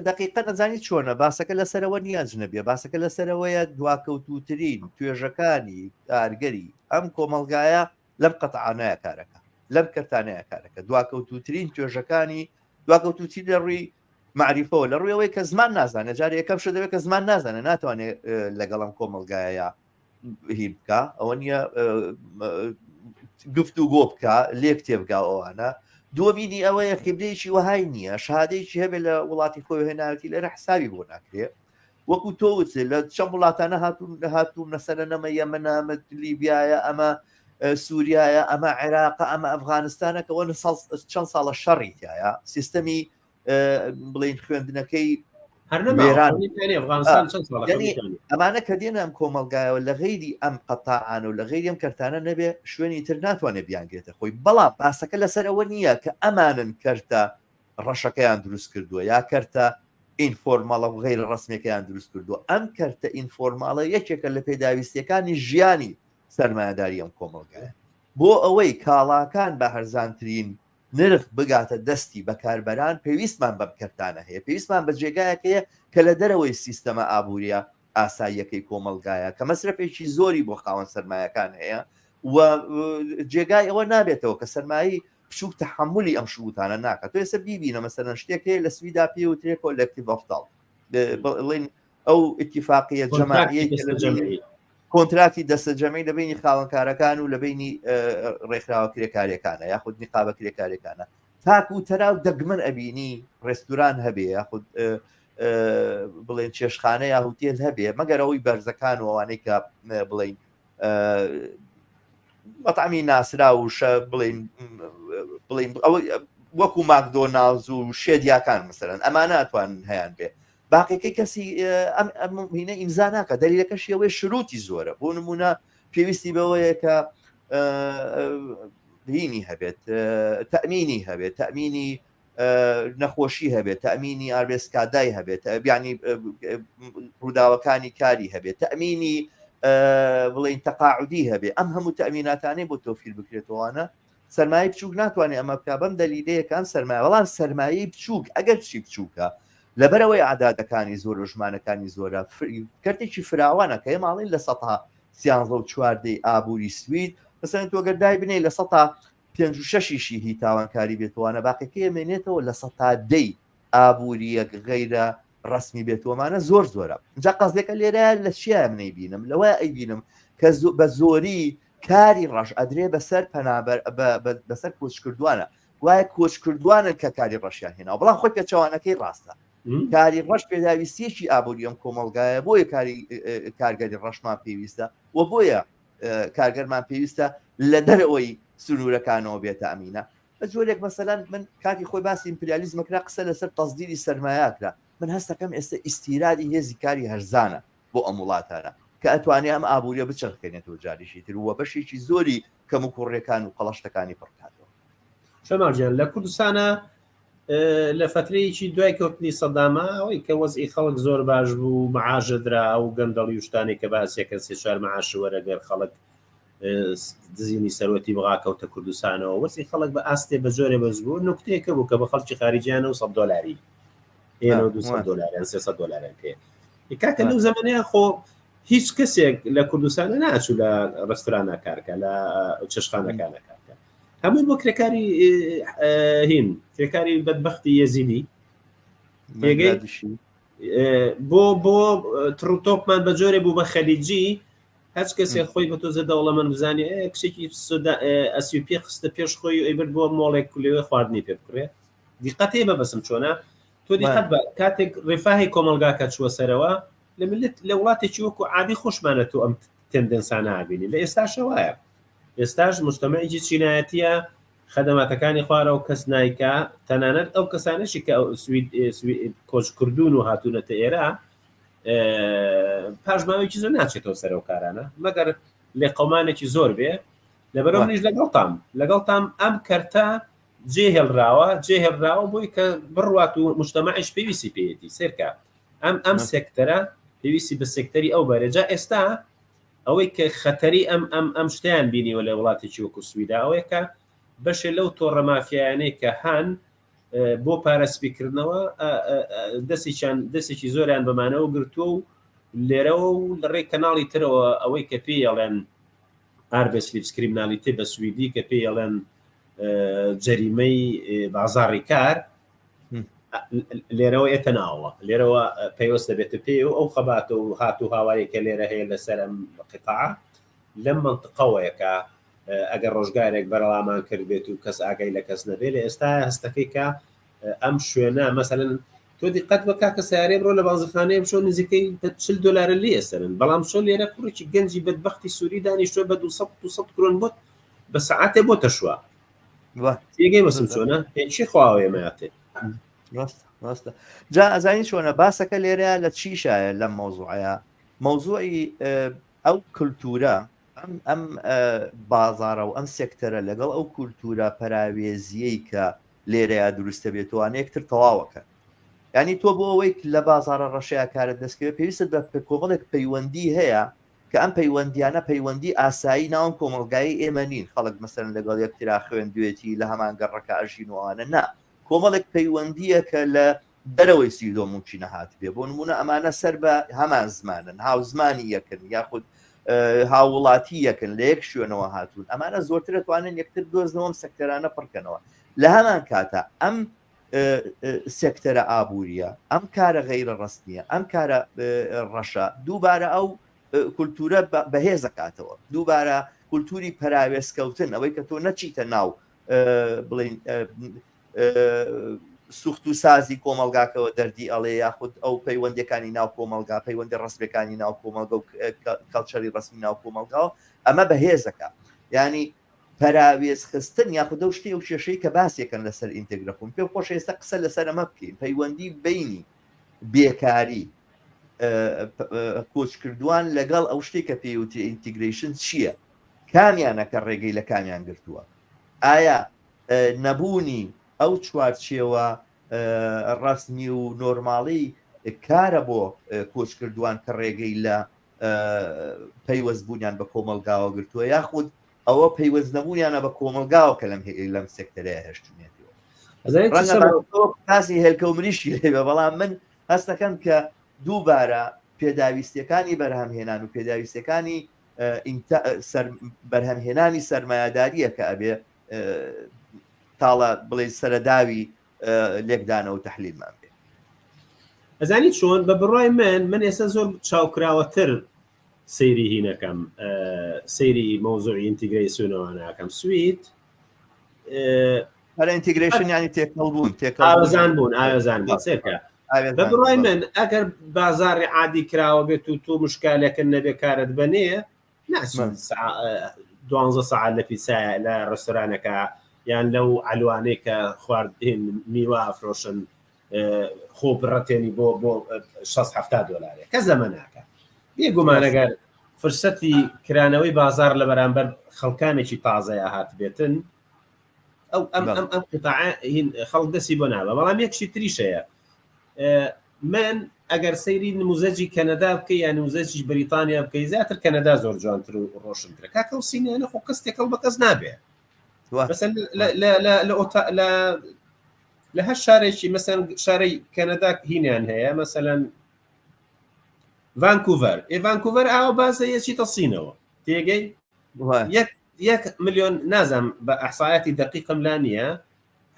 Speaker 1: دقیقە نەزانی چۆنە باسەکە لەسەرەوە نییە ئەجنەبیە باسەکە لەسەرەوەیە دواکەوتوترین توێژەکانی کارگەری ئەم کۆمەلگایە لەم قەتعانەیە کارەکە لەم کەرتانەیە کارەکە دواکەوتوترین توێژەکانی دواکەوتوتی لە ڕووی معریفەوە لە ڕوویەوەی کە زمان نازانێت جارێ یەکەم شت دەبێت کە زمان نازانێت ناتوانێت لەگەڵم کۆمەلگایە هی بکە ئەوە نییە گفت و گۆ بکە لێک تێبگا ئەوانە دووەمینی ئەوەیە خیبرەیەکی وەهای نییە شادەیەکی هەبێت لە وڵاتی خۆی هێناوەتی لێرە حسابی بۆ ناکرێ وەکو تۆ وت لە چەند وڵاتانە هاتوون هاتوون مەسەلە نەمە یەمەنە ئەمە لیبیایە ئەمە سووریایە ئەمە عێراقە ئەمە ئەفغانستانە کە وەن چەند ساڵە شەڕی تایە سیستەمی بڵین خوێندنەکەی.
Speaker 2: هەر نەما
Speaker 1: وێران
Speaker 2: خەونی ئەفغانستان چەند ساڵە
Speaker 1: یعنی
Speaker 2: خەونی تانی.
Speaker 1: ئەمانە کە دێنە ئەم کۆمەڵگایەوە لە غەیری ئەم قەتاعانە و لە غەیری ئەم کەرتانە نەبێ شوێنی تر ناتوانێت بیانگرێتە خۆی بەڵام باسەکە لەسەر ئەوە نییە کە ئەمانن کەرتە ڕەشەکەیان دروست کردووە یا کەرتە informal ە و غەیرە ڕەسمیەکەیان دروست کردووە ئەم کەرتە informal ە یەکێکە لە پێداویستیەکانی ژیانی سەرمایەداری ئەم کۆمەڵگایە بۆ ئەوەی کاڵاکان بە هەرزانترین نرخ بگاتە دەستی بەکاربەران پێویستمان بەم کەرتانە هەیە، پێویستمان بە جێگایەک هەیە کە لە دەرەوەی سیستەمە ئابوورییە ئاساییەکەی کۆمەڵگایە کە مەسرەفێکی زۆری بۆ خاوەن سەرمایەکان هەیە و جێگای ئەوە نابێتەوە کە سەرمایەی بچووک تەحەمولی ئەم شروتانە ناکات. تۆ ئێستا بیبینە مەسەلەن شتێک هەیە لە سویدا پێی وترێ kollektivavtal بڵێن ئەو ئیتیفاقیە جەماعیەی کە لە بەینی کۆنتراکتی دەستەجەمعی لە بینی خاوەنکارەکان و لە بینی ڕێکخراوە کرێکاریەکانە یاخود نیقابە کرێکاریەکانە تاک و تەرا و دەگمەن ئەبینی ڕێستوران هەبێ یاخود بڵێن چێشخانە یا هوتێل هەبێ مەگەر ئەوەی بەرزەکان و ئەوانەی کە بڵین مەتعەمی ناسرا و شە بڵین بڵین ئەوە وەکو ماکدۆناڵز و شێدیاکان مثلەن ئەمانە ئەتوان هەیان بێ باقیەکەی کەسی ئەم ئەم هینە ئیمزا ناکە دەلیلەکەشی ئەوەیە شروتی زۆرە بۆ نمونە پێویستی بەوەیە کە هینی هەبێت تەمینی هەبێت تەمینی نەخۆشی هەبێت تەمینی arbetsskada ی هەبێت بیانی ڕووداوەکانی کاری هەبێت تەمینی بڵین تەقاعودی هەبێت ئەم هەموو تەمیناتانەی بۆ تۆفیر بکرێتەوەوانە سەرمایەی بچووک ناتوانێت ئەمە بکا بەم دەلیلەیە کە ئەم سەرمایە بەڵام سەرمایەی بچووک ئەگەر چی بچووکە لەبەرەوەی عدادەکانی زۆر و ژمارەکانی زۆرە کەرتێکی فراوانە کە ئێمە ئەڵێین لە سەتا سیانزە و چواردەی ئابووری سوید مەسەلەن تۆ گەر دای بنێی لە سەتا پێنج و شەشیشی هی تاوانکاری بێتوانە باقیەکەی ئەمێنێتەوە لە سەتا دەی ئابووریەک غەیرە ڕەسمی بێتوەمانە زۆر زۆرە جا قەزیەکە لێرە لە چیایە من ئەیبینم لەوە ئەیبینم کە بە زۆری کاری ڕەش ئەدرێ بەسەر پەنابەر بەسەر کۆچکردوانە گوایە کۆچکردوانن کە کاری ڕەشیان هێناوە بەڵام خۆی پێچەوانەکەی ڕاستە کاری ڕەش پێداویستیەکی ئابووری ئەم کۆمەڵگایە بۆیە کاری کارگەری ڕەشمان پێویستە و بۆیە کارگەرمان پێویستە لە دەرەوەی سنوورەکانەوە بێتە ئەمینە بە جۆرێک مەسەلەن من کاتی خۆی باسی ئیمپریالیزمە کرا قسە لەسەر تەسدیری سەرمایە کرا من هەستەکەم ئێستا ئیستیرادی هێزی کاری هەرزانە بۆ ئەم وڵاتانە کە ئەتوانێ ئەم ئابووریە بچەرخێنێتەوە جارێکی تر و بەشێکی زۆری کەموکوڕیەکان و قەڵەشتەکانی پڕ بکاتەوە.
Speaker 2: شەماڵ گیان لە کوردستانا لە فەترەیەکی دوای کەوتنی سەداما ئەوەی کە وەزعی خەڵک زۆر باش بوو مەعاش دەدرا ئەو گەندەڵی و شتانەی کە باسیەکەن سێ چوار مەعاش وەرەگەر خەڵک دزینی سەروەتی بغا کەوتە کوردستانەوە وەزعی خەڵک بە ئاستێ بە جۆرێ بەرز بوو نوکتەیەکە بوو کە بە خەڵکی خاریجیانە و 100 دۆلاری ئێنە 200 دۆلاریان 300 دۆلاریان پێ کاکە لەو زەمەنەیە خۆ هیچ کەسێک لە کوردستانە ناچوو لە ڕێستورانە کارکە لە چێشخانەکانە کارکە هەمووی بۆ کرێکاری هین کرێکاری بەدبەختی یەزیدی بۆ بۆ تڕوتۆپمان بە جۆرێ بوو بە خەلیجی هەچ کەسێک خۆی بە تۆزە دەوڵەمەند بزانێ کچێکی ئەسیوپی خستە پێش خۆی و ئەیبرد بۆ مۆڵێک لەوێ خواردنی پێ بکڕێ دیقەتێ بە بەسم چۆنە تۆ دیقەت بە کاتێک ڕفاهی کۆمەڵگاکە چووە سەرەوە لە ملت لە وڵاتێکی وەکو عادی خۆشمانە تۆ ئەم tendens انە بینی لە ئێستاشە وایە ئێستاش مجتەمەعێکی چینایەتیە خەدەماتەکانی خوارەوە کەس نایکا تەنانەت ئەو کەسانەشی کە سوید کۆچ کردوون و هاتوونەتە ئێرە پاش ماوەیەکی زۆر ناچێتەوە سەر ئەو کارانە مەگەر لێقەومانێکی زۆر بێ لەبەرەوە منیش لەگەڵتام لەگەڵتام ئەم کەرتە جێ هێڵراوە جێ هێڵراوە بۆی کە بڕوات و مجتەمەعیش پێویستی پێیەتی سێرکە ئەم ئەم سێکتەرە پێویستی بە سێکتەری ئەو بەرێ جا ئێستا ئەوەی کە خەتەری ئەم ئەم ئەم شتیان بینیوە لە وڵاتێکی وەکو سویدا ئەوەیە کە بەشێ لەو تۆڕە مافیایانەی کە هەن بۆ پارە سپیکردنەوە دەستێکیان دەستێکی زۆریان بەمانەوە گرتووە و لێرەوە و لە ڕێی کەناڵی ترەوە ئەوەی کە پێی ئەڵێن arbetslivskriminalitet بە سویدی کە پێی ئەڵێن جەریمەی بازاڕی کار لێرەوە ئێتە ناوەوە لێرەوە پەیوەست دەبێتە پێ و ئەو خەباتە و هات و هاوارێک کە لێرە هەیە لەسەر ئەم قطاع لەم منطقەوەیە کە ئەگەر ڕۆژگارێک بەرەڵامان کرد بێت و کەس ئاگای لە کەس نەبێ لە ئێستا هەستەکەی کە ئەم شوێنە مەسەلەن تۆ دیقەت بە کاکە سیارەی بڕۆ لە بانزخانەیە بچۆ نزیکەی 40 دلار لێ ئەسەرن بەڵام چۆن لێرە کوڕێکی گەنجی بەدبەختی سووری دانیشتوە بە 200 200 کرۆن بۆت بە سەعاتێ بۆ تەشوە تێگەی بەسم چۆنە چی خواوە ئێمەیاتێ
Speaker 1: ڕاستە. ڕاستە جا ئەزانی چۆنە باسەکە لێرە لە چیشایە لەم مەوزوعەیە مەوزوعی ئەو کولتورە ئەم ئەم بازارە و ئەم سێکتەرە لەگەڵ ئەو کولتورە پەراوێزیەی کە لێرەیە دروستە بێتوانە یەکتر تەواوەکەن ینی تۆ بۆ ئەوەی لە بازارە ڕەشەیە کارت دەستکەوێت پێویستت بە کۆمەڵێک پەیوەندی هەیە کە ئەم پەیوەندیانە پەیوەندی ئاسایی ناوم کۆمەڵگایی ئێمە نین خەڵک مەسەرن لەگەڵ یەکترا خوێندوێتی لە هەمان گەڕەکە ئەژین و ئەوانە نا کۆمەڵێک پەیوەندییە کە لە دەرەوەی سیدۆ مومکینە هاتبێ بۆ نمونە ئەمانە سەر بە هەمان زمانن هاوزمانی یەکن یاخود هاوڵاتی یەکن لە یەک شوێنەوە هاتوون ئەمانە زۆرتر توانن یەکتر دۆزنەوەم سەکتەرانە پڕکەنەوە لە هەمان کاتە ئەم سێکتەرە ئابووریە ئەم کارە غەیرە ڕستنیە ئەم کارە ڕەشە دووبارە ئەو کولتورە بەهێزەکاتەوە دووبارە کولتوری پەراوێزکەوتن ئەوەی کە تۆ نەچیتە ناو بڵین سوخت و سازی کۆمەلگاکەوە دەردی ئەڵێ یاخود ئەو پەیوەندەکانی ناو کۆمەلگا پەیوەندی ڕسمەکانی ناو کۆمەلگە و کەڵچەری ڕسمی ناو کۆمەلگاوە ئەمە بەهێزەکە ینی پەراوێز خستن یاخود ئەو شتەی ئەو کێشەی کە باسیەکەن لەسەر ئینتێگرە خۆم پێم خۆشە ئێستا قسە لەسەر ئەمە بکەین پەیوەندی بینی بێکاری کۆچکردوان لەگەڵ ئەو شتێک کە پێیوترێ integration چییە؟ کامیانە کە ڕێگەی لە کامیان گرتووە؟ ئایا نەبوونی ئەو چوارچێوە ڕەسمی و نۆرماڵی کارە بۆ کۆچکردووان کە ڕێگەی لە پەیوەست بوونیان بە کۆمەڵگاوە گرتووە یاخود ئەوە پەیوەست نەبوونیانە بە کۆمەڵگاوە کە لەم لەم سێکتەرەیە هێشتونێتەوە باسی هێلکە و مریشکی لێبێ بەڵام من هەستەکەم کە دووبارە پێداویستیەکانی بەرهەمهێنان و پێداویستەکانی بەرهەمهێنانی سەرمایەداریە کە ئەبێ تاڵە بڵێ سەرەداوی لێکدانەوە و تەحلیلمان بێ.
Speaker 2: ئەزانی چۆن بە بڕای من من ئێستا زۆر چاوکراوەتر سەیری هینەکەم سەیری مەوزوعی ئینتیگرەیسیۆنەوە ناکەم سوید
Speaker 1: هەر integration ینی تێکەڵ بوون
Speaker 2: تێکەڵ ئاوێزان بوون ئاوێزان بوون سێرکە بە بڕای من ئەگەر بازاری عادی کراوە بێت و تۆ مشکالێکن نەبێ کارت بەنێ ناچین دوانزە سەعات لە پیسایە لە ڕێستۆرانەکە یان لەو عەلوانەی کە خواردن میوە ئەفرۆشن خۆ بڕەتێنی بۆ بۆ 6 دلارێ کەس لەمە ناکە بێگومان ئەگەر فرسەتی کرانەوەی بازار لە بەرامبەر خەڵکانێکی تازەیە هاتبێتن ئەو ئەم ئەم ئەم قطاع خەڵک دەستی بۆ نابە بەڵام یەک شتی تریش هەیە من ئەگەر سەیری نموزەجی کەنەدا بکەی یا نموزەجی بەریتانیا بکەی زیاتر کەنەدا زۆر جوانتر و ڕۆشنترە کاکە و سینیانە خۆ کەس تێکەڵ بە کەس نابێ مەسەن لە لە هەر شارێکی مەسەن شارەی کەنەدا هینیان هەیە مەسەلەن ڤانکوڤەر ئێ ڤانکوڤەر ئاوە بازە یەچیتە سینەوە تێگەی یەک یەک ملیۆن نازانم بە ئەحسایەتی دقیقم لا نییە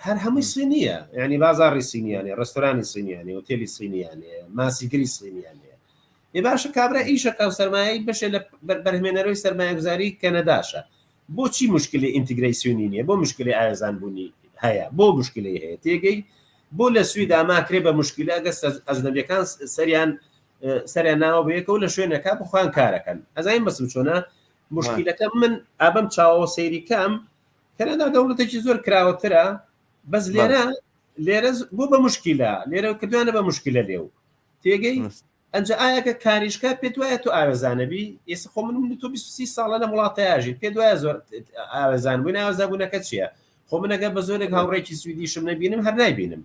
Speaker 2: هەر هەمووی سینیە یعنی بازاڕی سینیانێ ڕێستۆرانی سینیانێ هۆتێلی سینیانێ ماسیگری سینیانێ ئێ باشە کابرا ئیشەکە و سەرمایەی بەشێ لە بەرهمێنەرەوەی سەرمایەگوزاری کەنەداشە بۆچی مشکلی ئینتیگرەیسیۆنی نییە بۆ مشکلی ئاوێزان بوونی هەیە بۆ مشکلی هەیە تێگەی بۆ لە سویدا ماکرێ بە مشکلە ئەگەر ئەجنەبیەکان سەریان سەریان ناوە بە یەکەوە لە شوێنەکە بخۆیان کارەکەن ئەزانین بەسم چۆنە مشکلەکە من ئابم چاوەوە سەیری کەم کەنەدا دەوڵەتێکی زۆر کراوەترە بەس لێرە لێرە بۆ بە مشکلە لێرە کردوانە بە مشکلە لێو تێگەی ئەنج ئایا کە کاریشکە پێت وایە تۆ ئاوێزانەبی ئێستا خۆ من من تۆ 23 ساڵە لەم وڵاتەیاژی پێت وایە زۆر ئاوێزان بووین ئاوێزانبوونەکە چییە خۆ من ئەگەر بە زۆرێک هاوڕێکی سویدیشم نەبینم هەر نایبینم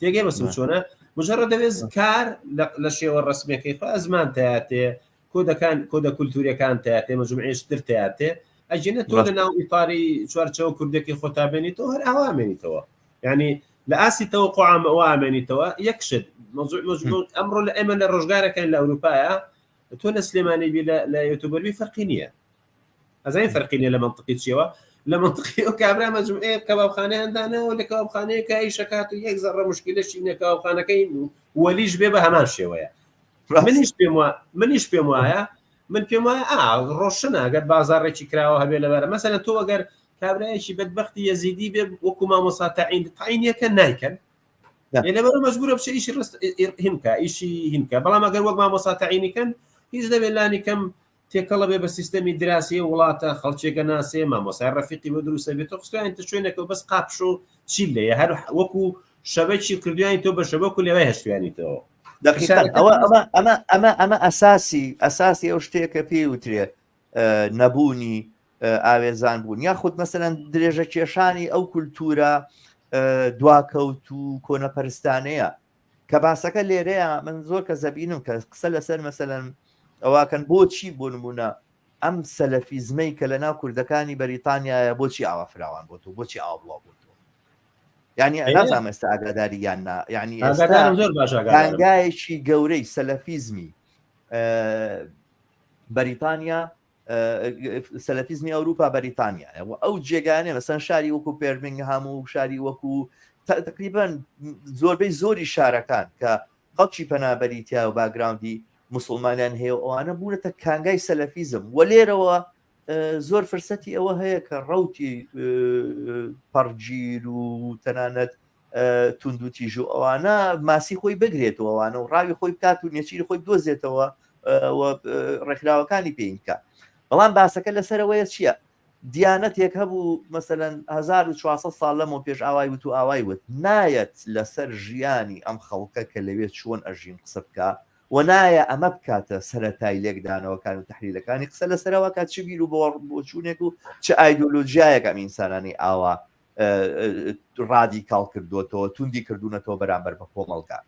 Speaker 2: تێگەی بەسم چۆنە مجرد دەوێت کار لە شێوە ڕسمەکەی خۆ ئەزمان تیاتێ کۆدەکان کۆدە کولتوریەکان تیاتێ مەجموعەیەکی تر تیاتێ ئەگینە تۆ لە ناو ئیتاری چوارچەوە کوردەکەی خۆتا بێنیتەوە هەر ئاوا ئەمێنیتەوە یعنی لە ئاستی تەوەقعام ئەوە ئامێنیتەوە یەک شت مەوزوع مەجموع ئەمڕۆ لە ئێمە لە ڕۆژگارەکەن لە ئەوروپایە تۆ لە سلێمانی بی لە یوتیوبەر بی فەرقی نییە ئەزانین فەرقی نیە لە منطقی چیەوە لە منطقی ئەو کابرا مەجموعەیە کەبابخانەیان داناوە لە کەبابخانەیەکە ئیشەکات و یەک زەڕە مشکلەشی نیە کەبابخانەکەی وەلیش بێ بە هەمان شێوەیە منیش پێم وا منیش پێم وایە من پێم وایە ئا ڕۆشنە ئەگەر بازاڕێکی کراوە هەبێ لەبەرە مەسەلەن تۆ ئەگەر کابرایەکی بەدبەختی یەزیدی بێ وەکو مامۆسا تەعین تەعینیەکە نایکەن لەبەر مەجبورە بچێ ئیشی ڕست هینکە ئیشی هینکە بەڵام ئەگەر وەک مامۆسا تەعینیکەن هیچ نەبێت لانی کەم تێکەڵە بێ بە سیستەمی دراسی وڵاتە خەڵکێکە ناسێ مامۆسای ڕەفیقی بۆ دروستە بێت تۆ خستویان تە شوێنێکەوە بەس قاپش و چی لێیە هەر وەکو شەبەکی کردویانی تۆ بە شەبەک و لێوای هەشتویانیتەوە.
Speaker 1: دەقیقەن ئەوە ئەمە ئەمە ئەمە ئەمە ئەساسی ئەساسی ئەو شتەیە کە پێی وترێ نەبوونی ئاوێزان بوون یاخود مەسەلەن درێژە کێشانی ئەو کولتوورە دواکەوت و کۆنەپەرستانەیە کە باسەکە لێرەیە من زۆر کە زەبینم کە قسە لەسەر مەسەلەن ئەوواکەن بۆچی بۆ نمونە ئەم سەلەفیزمەی کە لە ناو کوردەکانی بەریتانیایە بۆچی ئاوا فراوان بۆ تۆ بۆچی ئاوا بڵاو بۆ تۆ یعنی نازانم ئێستا ئاگاداری یان نا یعنی
Speaker 2: زۆر باش
Speaker 1: کانگایەکی گەورەی سەلەفیزمی بەریتانیا سەلەفیزمی ئەوروپا بەریتانیایە و ئەو جێگانێ مەسەن شاری وەکو پێرمنگهام و شاری وەکو تقریبا زۆربەی زۆری شارەکان کە خەڵکی پەنابەری تیا و background ی مسلمانیان هەیە و ئەوانە بوونەتە کانگای سەلەفیزم و لێرەوە زۆر فرسەتی ئەوە هەیە کە ڕوتی پەڕگیر و تەنانەت توندوتیژ و ئەوانە ماسی خۆی بگرێتەوە ئەوانە و ڕاوی خۆی بکات و نێچیری خۆی بدۆزێتەوە ڕێکخراوەکانی پێین بکات بەڵام باسەکە لەسەرەوەیە چییە دیانەتێک هەبوو مەسەلەن 1400 ساڵ لەمەوە پێش ئاوای وت و ئاوای وت نایەت لەسەر ژیانی ئەم خەڵکە کە لەوێ چۆن ئەژین قسە بکە و نایە ئەمە بکاتە سەرەتای لێکدانەوەکان و تحلیلەکانی قسە لەسەرەوە کات چ بیر و بۆچوونێک و چ ئایدۆلۆژیایەک ئەم ئینسانانی ئاوا ڕادیکاڵ کردووەتەوە، توندی کردوونەتەوە بەرامبەر بە کۆمەڵگا.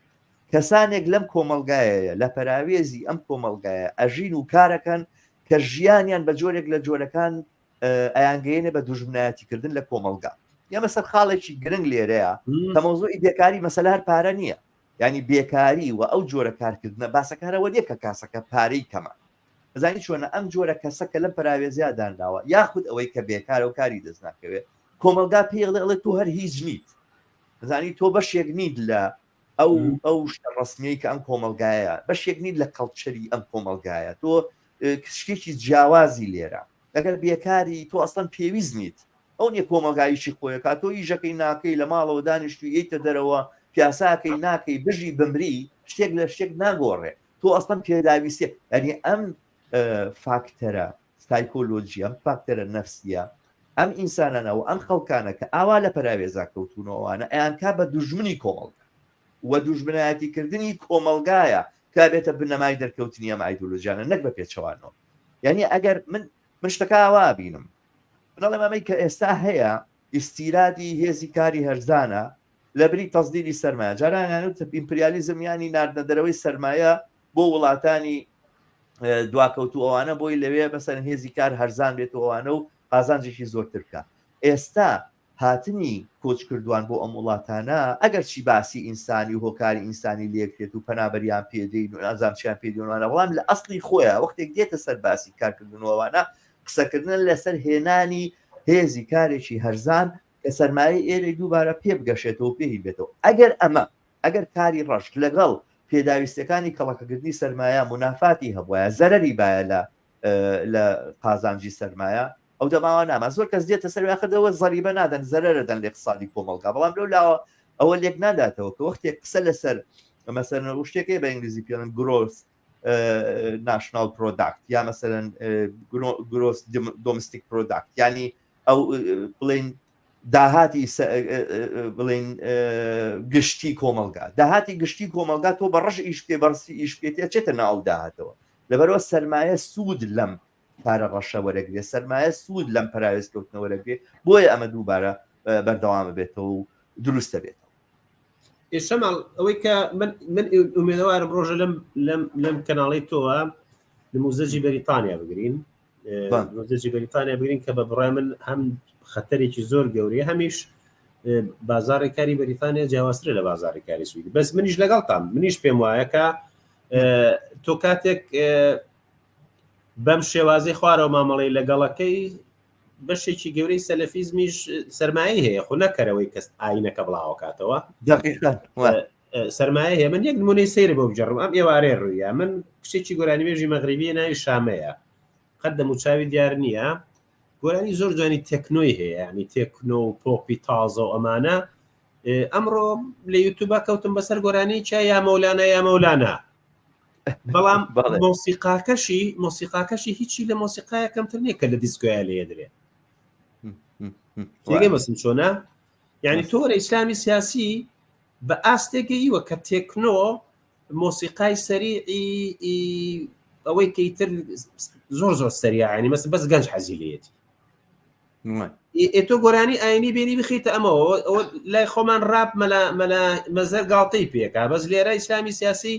Speaker 1: کەسانێک لەم کۆمەڵگایەیە، لە پەراوێزی ئەم کۆمەڵگایە ئەژین و کارەکەن کە ژیانیان بە جۆرێک لە جۆرەکان ئەیانگەیەنێ بە دوژمنایەتیکردن لە کۆمەڵگا. ئێمە سەر خاڵێکی گرنگ لێرەیە کە مەوزوعی بێکاری مەسەلە هەر پارە نییە. یانی بێکاری و ئەو جۆرە کارکردنە باسەکە هەر ئەوە نییە کە کاسەکە پارەی کەمە. ئەزانی چۆنە ئەم جۆرە کەسە کە لەم پەراوێزیا دانراوە یاخود ئەوەی کە بێکارە و کاری دەست ناکەوێت کۆمەڵگا پێی ئەڵێ ئەڵێ تۆ هەر هیچ نیت ئەزانی تۆ بەشێک نیت لە ئەو ئەو شتە ڕەسمیەی کە ئەم کۆمەڵگایە بەشێک نیت لە کەڵچەری ئەم کۆمەڵگایە تۆ شتێکی جیاوازی لێرە ئەگەر بێکاری تۆ ئەسڵەن پێویست نیت ئەو نیە کۆمەڵگایشی خۆیەکە تۆ ئیشەکەی ناکەی لە ماڵەوە دانیشتوی یەیتە دەرەوە پیاساکەی ناکەی بژی بمری شتێک لە شتێک ناگۆڕێ تۆ ئەسڵەن پێداویستیە یعنی ئەم فاکتەرە سایکۆلۆژی ئەم فاکتەرە نەفسیە ئەم ئینسانانە و ئەم خەڵکانە کە ئاوا لە پەراوێزا کەوتونەوەوانە ئەیانکا بە دوژمنی کۆمەڵگا و دوژمنایەتیکردنی کۆمەڵگایە کە بێتە بنەمای دەرکەوتنی ئەم ئایدۆلۆژیانە نەک بە پێچەوانەوە یعنی ئەگەر من من شتەکە ئاوا بینم من ئەڵێم ئەمەی کە ئێستا هەیە ئیستیرادی هێزی کاری هەرزانە لەبری تەسدیری سەرمایە، جاران ئەیان وت ئیمپریالیزم یانی ناردنە دەرەوەی سەرمایە بۆ وڵاتانی دواکەوتوو ئەوانە بۆی لەوێ مەسەلەن هێزی کار هەرزان بێت و ئەوانە و قازانجێکی زۆرتر بکە. ئێستا هاتنی کۆچکردوان بۆ ئەم وڵاتانە ئەگەرچی باسی ئینسانی و هۆکاری ئینسانی لێکرێت و پەنابەریان پێدەین و نازانم چیان پێدەین وانە بەڵام لە ئەسڵی خۆیان وەختێک دێتە سەر باسی کارکردن و ئەوانە قسەکردنە لەسەر هێنانی هێزی کارێکی هەرزان کە سەرمایەی ئێرەی دووبارە پێ بگەشێتەوە و پێ هین بێتەوە. ئەگەر ئەمە، ئەگەر کاری ڕەش لەگەڵ پێداویستیەکانی کەڵەکەکردنی سەرمایە مونافاتی هەبوایە، زەرەری بایە لە لە قازانجی سەرمایە، ئەو دەماوە ناما. زۆر کەس دێتە سەر ئاخر دەوە زەریبە نادەن، زەرەرە دەن لە ئیقتسادی کۆمەڵگا، بەڵام لەو لاوە ئەوە لێک ناداتەوە کە وەختێک قسە لەسەر مەسەلەن ئەو شتێک هەیە بە ئینگلیزی پێڵێن gross national product یا مەسەلەن gross domestic product یعنی ئەو بڵین داهاتی بڵین گشتی کۆمەلگا داهاتی گشتی کۆمەلگا تۆ بە ڕەش ئیش بکەی بەڕسی ئیش بکەیت ئەچێتە ناو داهاتەوە لەبەرەوە سەرمایە سوود لەم پارە ڕەشە وەرەگرێ سەرمایە سوود لەم پەراوێزکەوتنە وەرەگرێ بۆیە ئەمە دووبارە بەردەوامە بێتەوە و دروستە بێتەوە
Speaker 2: شەماڵ ئەوەی کە من من ئومێدەوارم ڕۆژە لەم لەم لەم کەناڵی تۆوە نموزەجی بەریتانیا بگرین نموزەجی بەریتانیا بگرین کە بە بڕای من هەم خەتەرێکی زۆر گەورەیە هەمیش بازاڕی کاری بەریتانیا جیاوازترە لە بازاڕی کاری سویدی بەس منیش لەگەڵتام منیش پێم وایە کە تۆ کاتێک بەم شێوازی خوارەوە مامەڵی لەگەڵەکەی بەشێکی گەورەی سەلەفیزمیش سەرمایەی هەیە خۆ نەکەرەوەی کەس ئاینەکە بڵاوەکاتەوە سەرمایە هەیە من یەک نمونەی سەیرە بۆ بگێڕم ئەم ئێوارەیە ڕوویە من کچێکی گۆرانیبێژی مەغریبیە ناوی شامەیە قەت دەموچاوی دیار نییە گۆرانی زۆر جوانی تێکنۆی هەیە ینی تێکنۆ و پۆپی تازە و ئەمانە ئەمڕۆ لە یوتوبە کەوتم بەسەر گۆرانی چا یا مەولانا یا مەولانا بەڵام مۆسیقاکەشی مۆسیقاکەشی هیچی لە مۆسیقایە کەمتر نییە کە لە دیسکۆیا لێ درێ بەسم چۆنە یعنی تۆ لە ئیسلامی سیاسی. بە ئاستێک گەیوە کە تێکنۆ مۆسیقای سەریعی ئەوەی کە ئیتر زۆر زۆر سەریعە ینی مەس بەس گەنج حەزی لێیەتی ئێ تۆ گۆرانی ئاینی بێنی بخیتە ئەمەوە ئەوە لای خۆمان ڕاپ مەلا مەلا مەزەر گاڵتەی پێکا بەس لێرە ئیسلامی سیاسی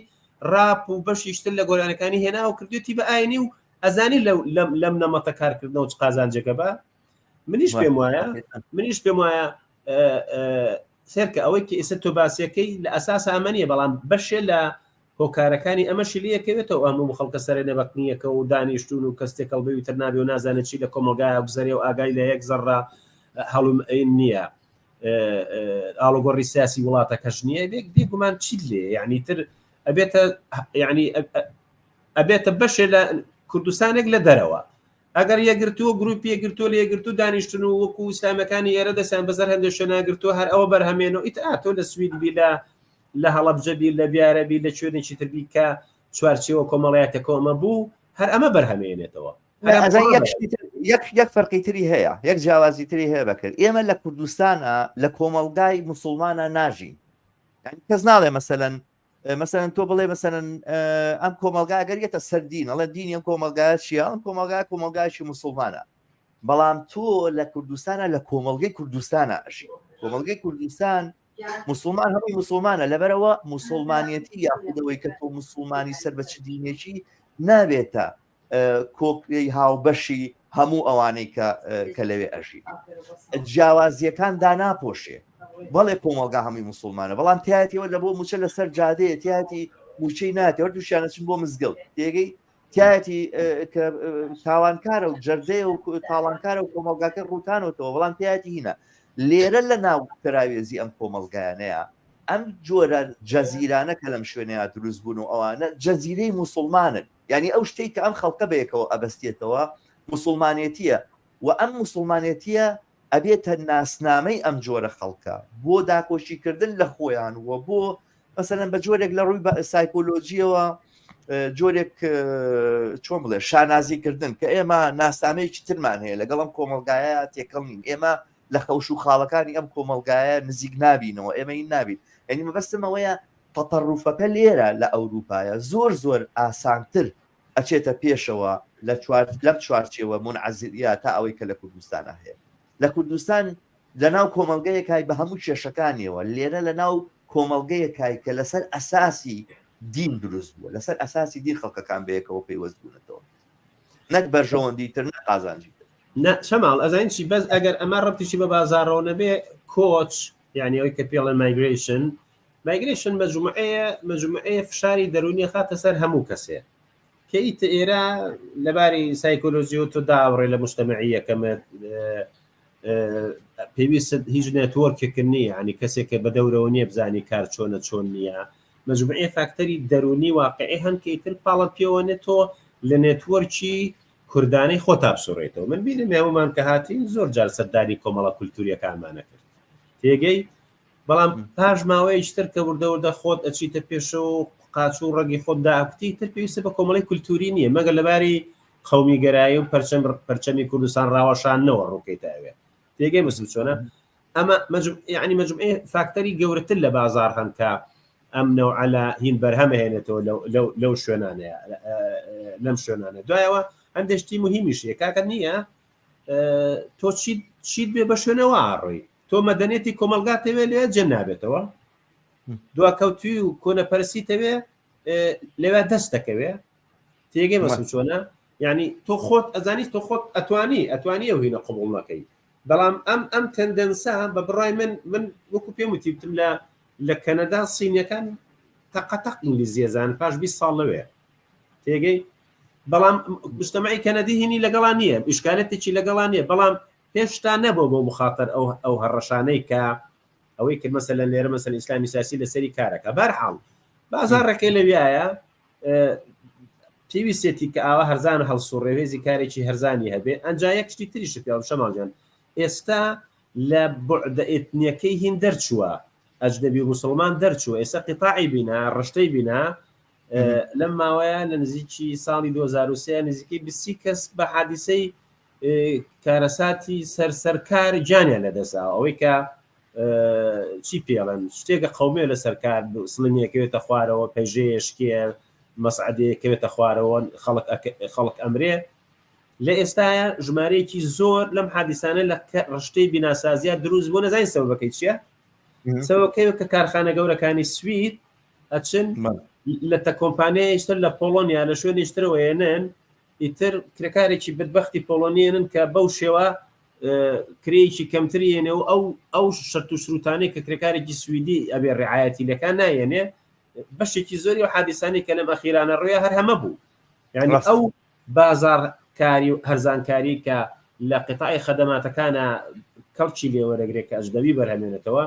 Speaker 2: ڕاپ و بەشیشتر لە گۆرانەکانی هێنا و کردوێتی بە ئاینی و ئەزانی لەم لەم نەمەتە کارکردنەوە چ قازانجێکە بە منیش پێم وایە منیش پێم وایە سێرکە ئەوەی کە ئێستا تۆ باسیەکەی لە ئەساس ئەمە نییە بەڵام بەشێ لە هۆکارەکانی ئەمەشی لەکەوێتەوە ئەم خەڵکە سەرێ نەبەکنیەکە و دانیشتون و کەس تێکەڵ بوی تر نابێ و نازانێت چی لە کۆمەلگای گوزەرێ و ئاگای لە یەک زەڕە هەڵم نییە ئاڵوگۆڕی سیاسی وڵاتەکەش نییە بێک بێگومان چیت لێ یعنی تر ئەبێتە یعنی ئەبێتە بەشێ لە کوردستانێک لە دەرەوە ئەگەر یەکگرتوو گروپی یەکگرتوو لە یەکگرتوو دانیشتن و وەکو ئیسلامەکانی ئێرە دەستیان بەسەر هەندێک شوێنا گرتووە هەر ئەوە بەرهەمێن و ئیتر تۆ لە سوید بی لە لە هەڵەبجە بی لە بیارە بی لە شوێنێکی تر بی کە چوارچێوە کۆمەڵایەتەکە ئەمە بوو هەر ئەمە بەرهەمێنێتەوە
Speaker 1: یەک یەک فەرقی تری هەیە یەک جیاوازی تری هەیە بەکرد ئێمە لە کوردستانە لە کۆمەڵگای مسلمانە ناژین کەس ناڵێ مەسەلەن مەسەلەن تۆ بڵێ مەسەلەن ئەم کۆمەلگا گەر یەتە سەر دین ئەڵێ دینی ئەم کۆمەلگا چییە ئەم کۆمەلگا کۆمەلگایکی مسلمانە بەڵام تۆ لە کوردستانە لە کۆمەلگەی کوردستانە ئەژی کۆمەلگەی کوردستان مسلمان هەمووی مسلمانە لەبەرەوە مسلمانەتی یاخودەوەی کە تۆ مسلمانی سەر بە چ دینێکی نابێتە کۆکرەی هاوبەشی هەموو ئەوانەی کە کە لەوێ ئەژی جیاوازیەکان داناپۆشێ بەڵێ کۆمەڵگا هەمووی مسلمانە بەڵام تایەتەوە لە بۆ موچە لەسەر جادەیە تایەتی موچەی ناتەوە دووشیانە چون بۆ مزگەوت تێگەی تایەتی کە تاوانکارە و جەردەیە و تاڵانکارە و کۆمەڵگاکە ڕوتانەوەتەوە بەڵام تایەتی هینە لێرە لە ناو پەراوێزی ئەم کۆمەڵگایانەیە ئەم جۆرە جەزیرانە کە لەم شوێنەیە دروست بوون و ئەوانە جەزیرەی مسلمانن یانی ئەو شتەی کە ئەم خەڵکە بەیەکەوە ئەبەستێتەوە موسوڵمانێتیە و ئەم موسوڵمانێتیە ئەبێتە ناسنامەی ئەم جۆرە خەڵکە بۆ داکۆکیکردن لە خۆیان و بۆ مەسەلەن بە جۆرێک لە ڕووی سایکۆلۆجیەوە جۆرێک چۆن بڵێ شانازیکردن کە ئێمە ناسنامەیەکی ترمان هەیە لەگەڵ ئەم کۆمەڵگایە تێکەڵ نین ئێمە لە خەوش و خاڵەکانی ئەم کۆمەڵگایە نزیک نابینەوە ئێمە این نابین یعنی مەبەستم ئەوەیە تەتەڕوفەکە لێرە لە ئەوروپایە زۆر زۆر ئاسانتر ئەچێتە پێشەوە لە چوار لەم چوارچێوە مونعەزیلە تا ئەوەی کە لە کوردستانا هەیە. لە کوردستان لە ناو کۆمەڵگەیەکای بە هەموو کێشەکانیەوە، لێرە لە ناو کۆمەڵگەیەکای کە لەسەر ئەساسی دین دروست بووە، لەسەر ئەساسی دین خەڵکەکان بەیەکەوە پەیوەست بوونەتەوە. نەک بەرژەوەندی تر نە قازانجی تر.
Speaker 2: نا شەماڵ ئەزانی چی بەس ئەگەر ئەمە ڕەبتیشی بە بازاڕەوە نەبێ کۆچ یانی ئەوەی کە پێڵێن migration migration مەجموعەیە مەجموعەیە فشاری دەروونی خاتە سەر هەموو کەسێ کە ئیتە ئێرە لەباری سایکۆلۆژیەوە تۆ داوڕێ لە مجتەمەعی یەکەمت پێویست هیچ network ێک نییە ینی کەسێک کە بە دەورەوە نییە بزانی کار چۆنە چۆن نییە مەجموعەیە فاکتەری دەروونی واقعی هەن کە ئیتر پاڵت پێوەنێت تۆ لە network ی کوردانەی خۆتا بسوڕێتەوە من بیرم هەمومان کە هاتین زۆر جار سەردانی کۆمەڵە کولتوریەکانمانە کرد تێگەی بەڵام پاش ماوەیەکی تر کە وردە وردە خۆت ئەچیتە پێشەوە و قاچ و ڕەگی خۆت داکوتی تر پێویستە بە کۆمەڵی کولتوری نییە مەگەر لەباری قومی گەرایی و پەرچەم پەرچەمی کوردستان ڕاوەشاندنەوە ڕووکەیتە ئەوێ تێگەی مسم چۆنە ئەمە یعنی مەجموعەی فاکتەری گەورەتر لە بازار هەن کە ئەم نەوعە لە هین بەرهەمەهێنێتەوە لەو شوێنانەیە لەم شوێنانە دوایەوە هەندێک شتی مهمیش هەیە کاکە نییە تۆ چیت بێ بە شوێنەوە ئاڕۆی تۆ مەدەنیەتی کۆمەڵگا تەوێ لێ جێ نابێتەوە دواکەوتوی و کۆنەپەرسی تەوێ لەوێ دەست دەکەوێ تێگەی مەسم چۆنە یعنی تۆ خۆت ئەزانی تۆ خۆت ئەتوانی ئەتوانی ئەو هینە قبول نەکەی بەڵام ئەم ئەم tendence ە بە بڕای من من وەکو پێم وتیبتم لە لە کەنەدا سینیەکان تەقەتەق ئینگلیزیەزان پاش 20 ساڵ لەوێ تێگەی بەڵام مجتەمەعی کەنەدی هینی لەگەڵا نییە ئیشکالەتێکی لەگەڵا نییە بەڵام هێشتا نەبووە بۆ مخاتەر ئەو ئەو هەڕەشانەی کە ئەوەی کرد مەسەلەن لێرە مەسەل ئیسلامی سیاسی لەسەری کارەکە بەرحاڵ بازاڕەکەی لەویایە پێویستێتی کە ئاوا هەرزان هەڵسوڕێ هێزی کارێکی هەرزانی هەبێ ئەنجا یەک شتی تریش پێڵم شەماڵ گیان ئێستا لە بوعدە ئێتنیەکەی هین دەرچووە ئەجنەبی و موسڵمان دەرچووە ئێستا قیتاعی بینا ڕشتەی بینا لەم ماوەیە لە نزیکی ساڵی 2023 نزیکەی 20 کەس بە حادیسەی کارەساتی سەر سەرکار گیانیان لەدەستداوە ئەوەی کە. چی پێڵێن شتێکە قەومێ لەسەر کار سڵنیەکەوێتە خوارەوە پەژەیە شکێ مەسعدەیە کەوێتە خوارەوە خەڵک خەڵک ئەمرێ لە ئێستاە ژمارەیەکی زۆر لەم حادیسانە لە ڕشتەی بیناسازیە دروست بۆ نەزانین سەبەکەی چییە سەوەکەی کە کارخانە گەورەکانی سوید ئەچن لە تە کۆمپانیایشتر لە پۆڵۆنیا لە شوێنیشترەوە ێنن ئیتر کرێکارێکی بدبەختی پۆڵۆنیێنن کە بەو شێوە کرێیەکی کەمتر یێنێ و ئەو ئەو شەرت و شروتانەی کە کرێکارێکی سویدی ئەبێ ڕعایەتی لەکان نایەنێ بەشێکی زۆری و حادیسانی کە لەم ئەخیرانە ڕوویە هەر هەمە بوو یعنی ئەو بازاڕکاری و هەرزانکاری کە لە قیتاعی خەدەماتەکانە کەڵکی لێ وەرەگرێ کە ئەجنەبی بەرهەمێنێتەوە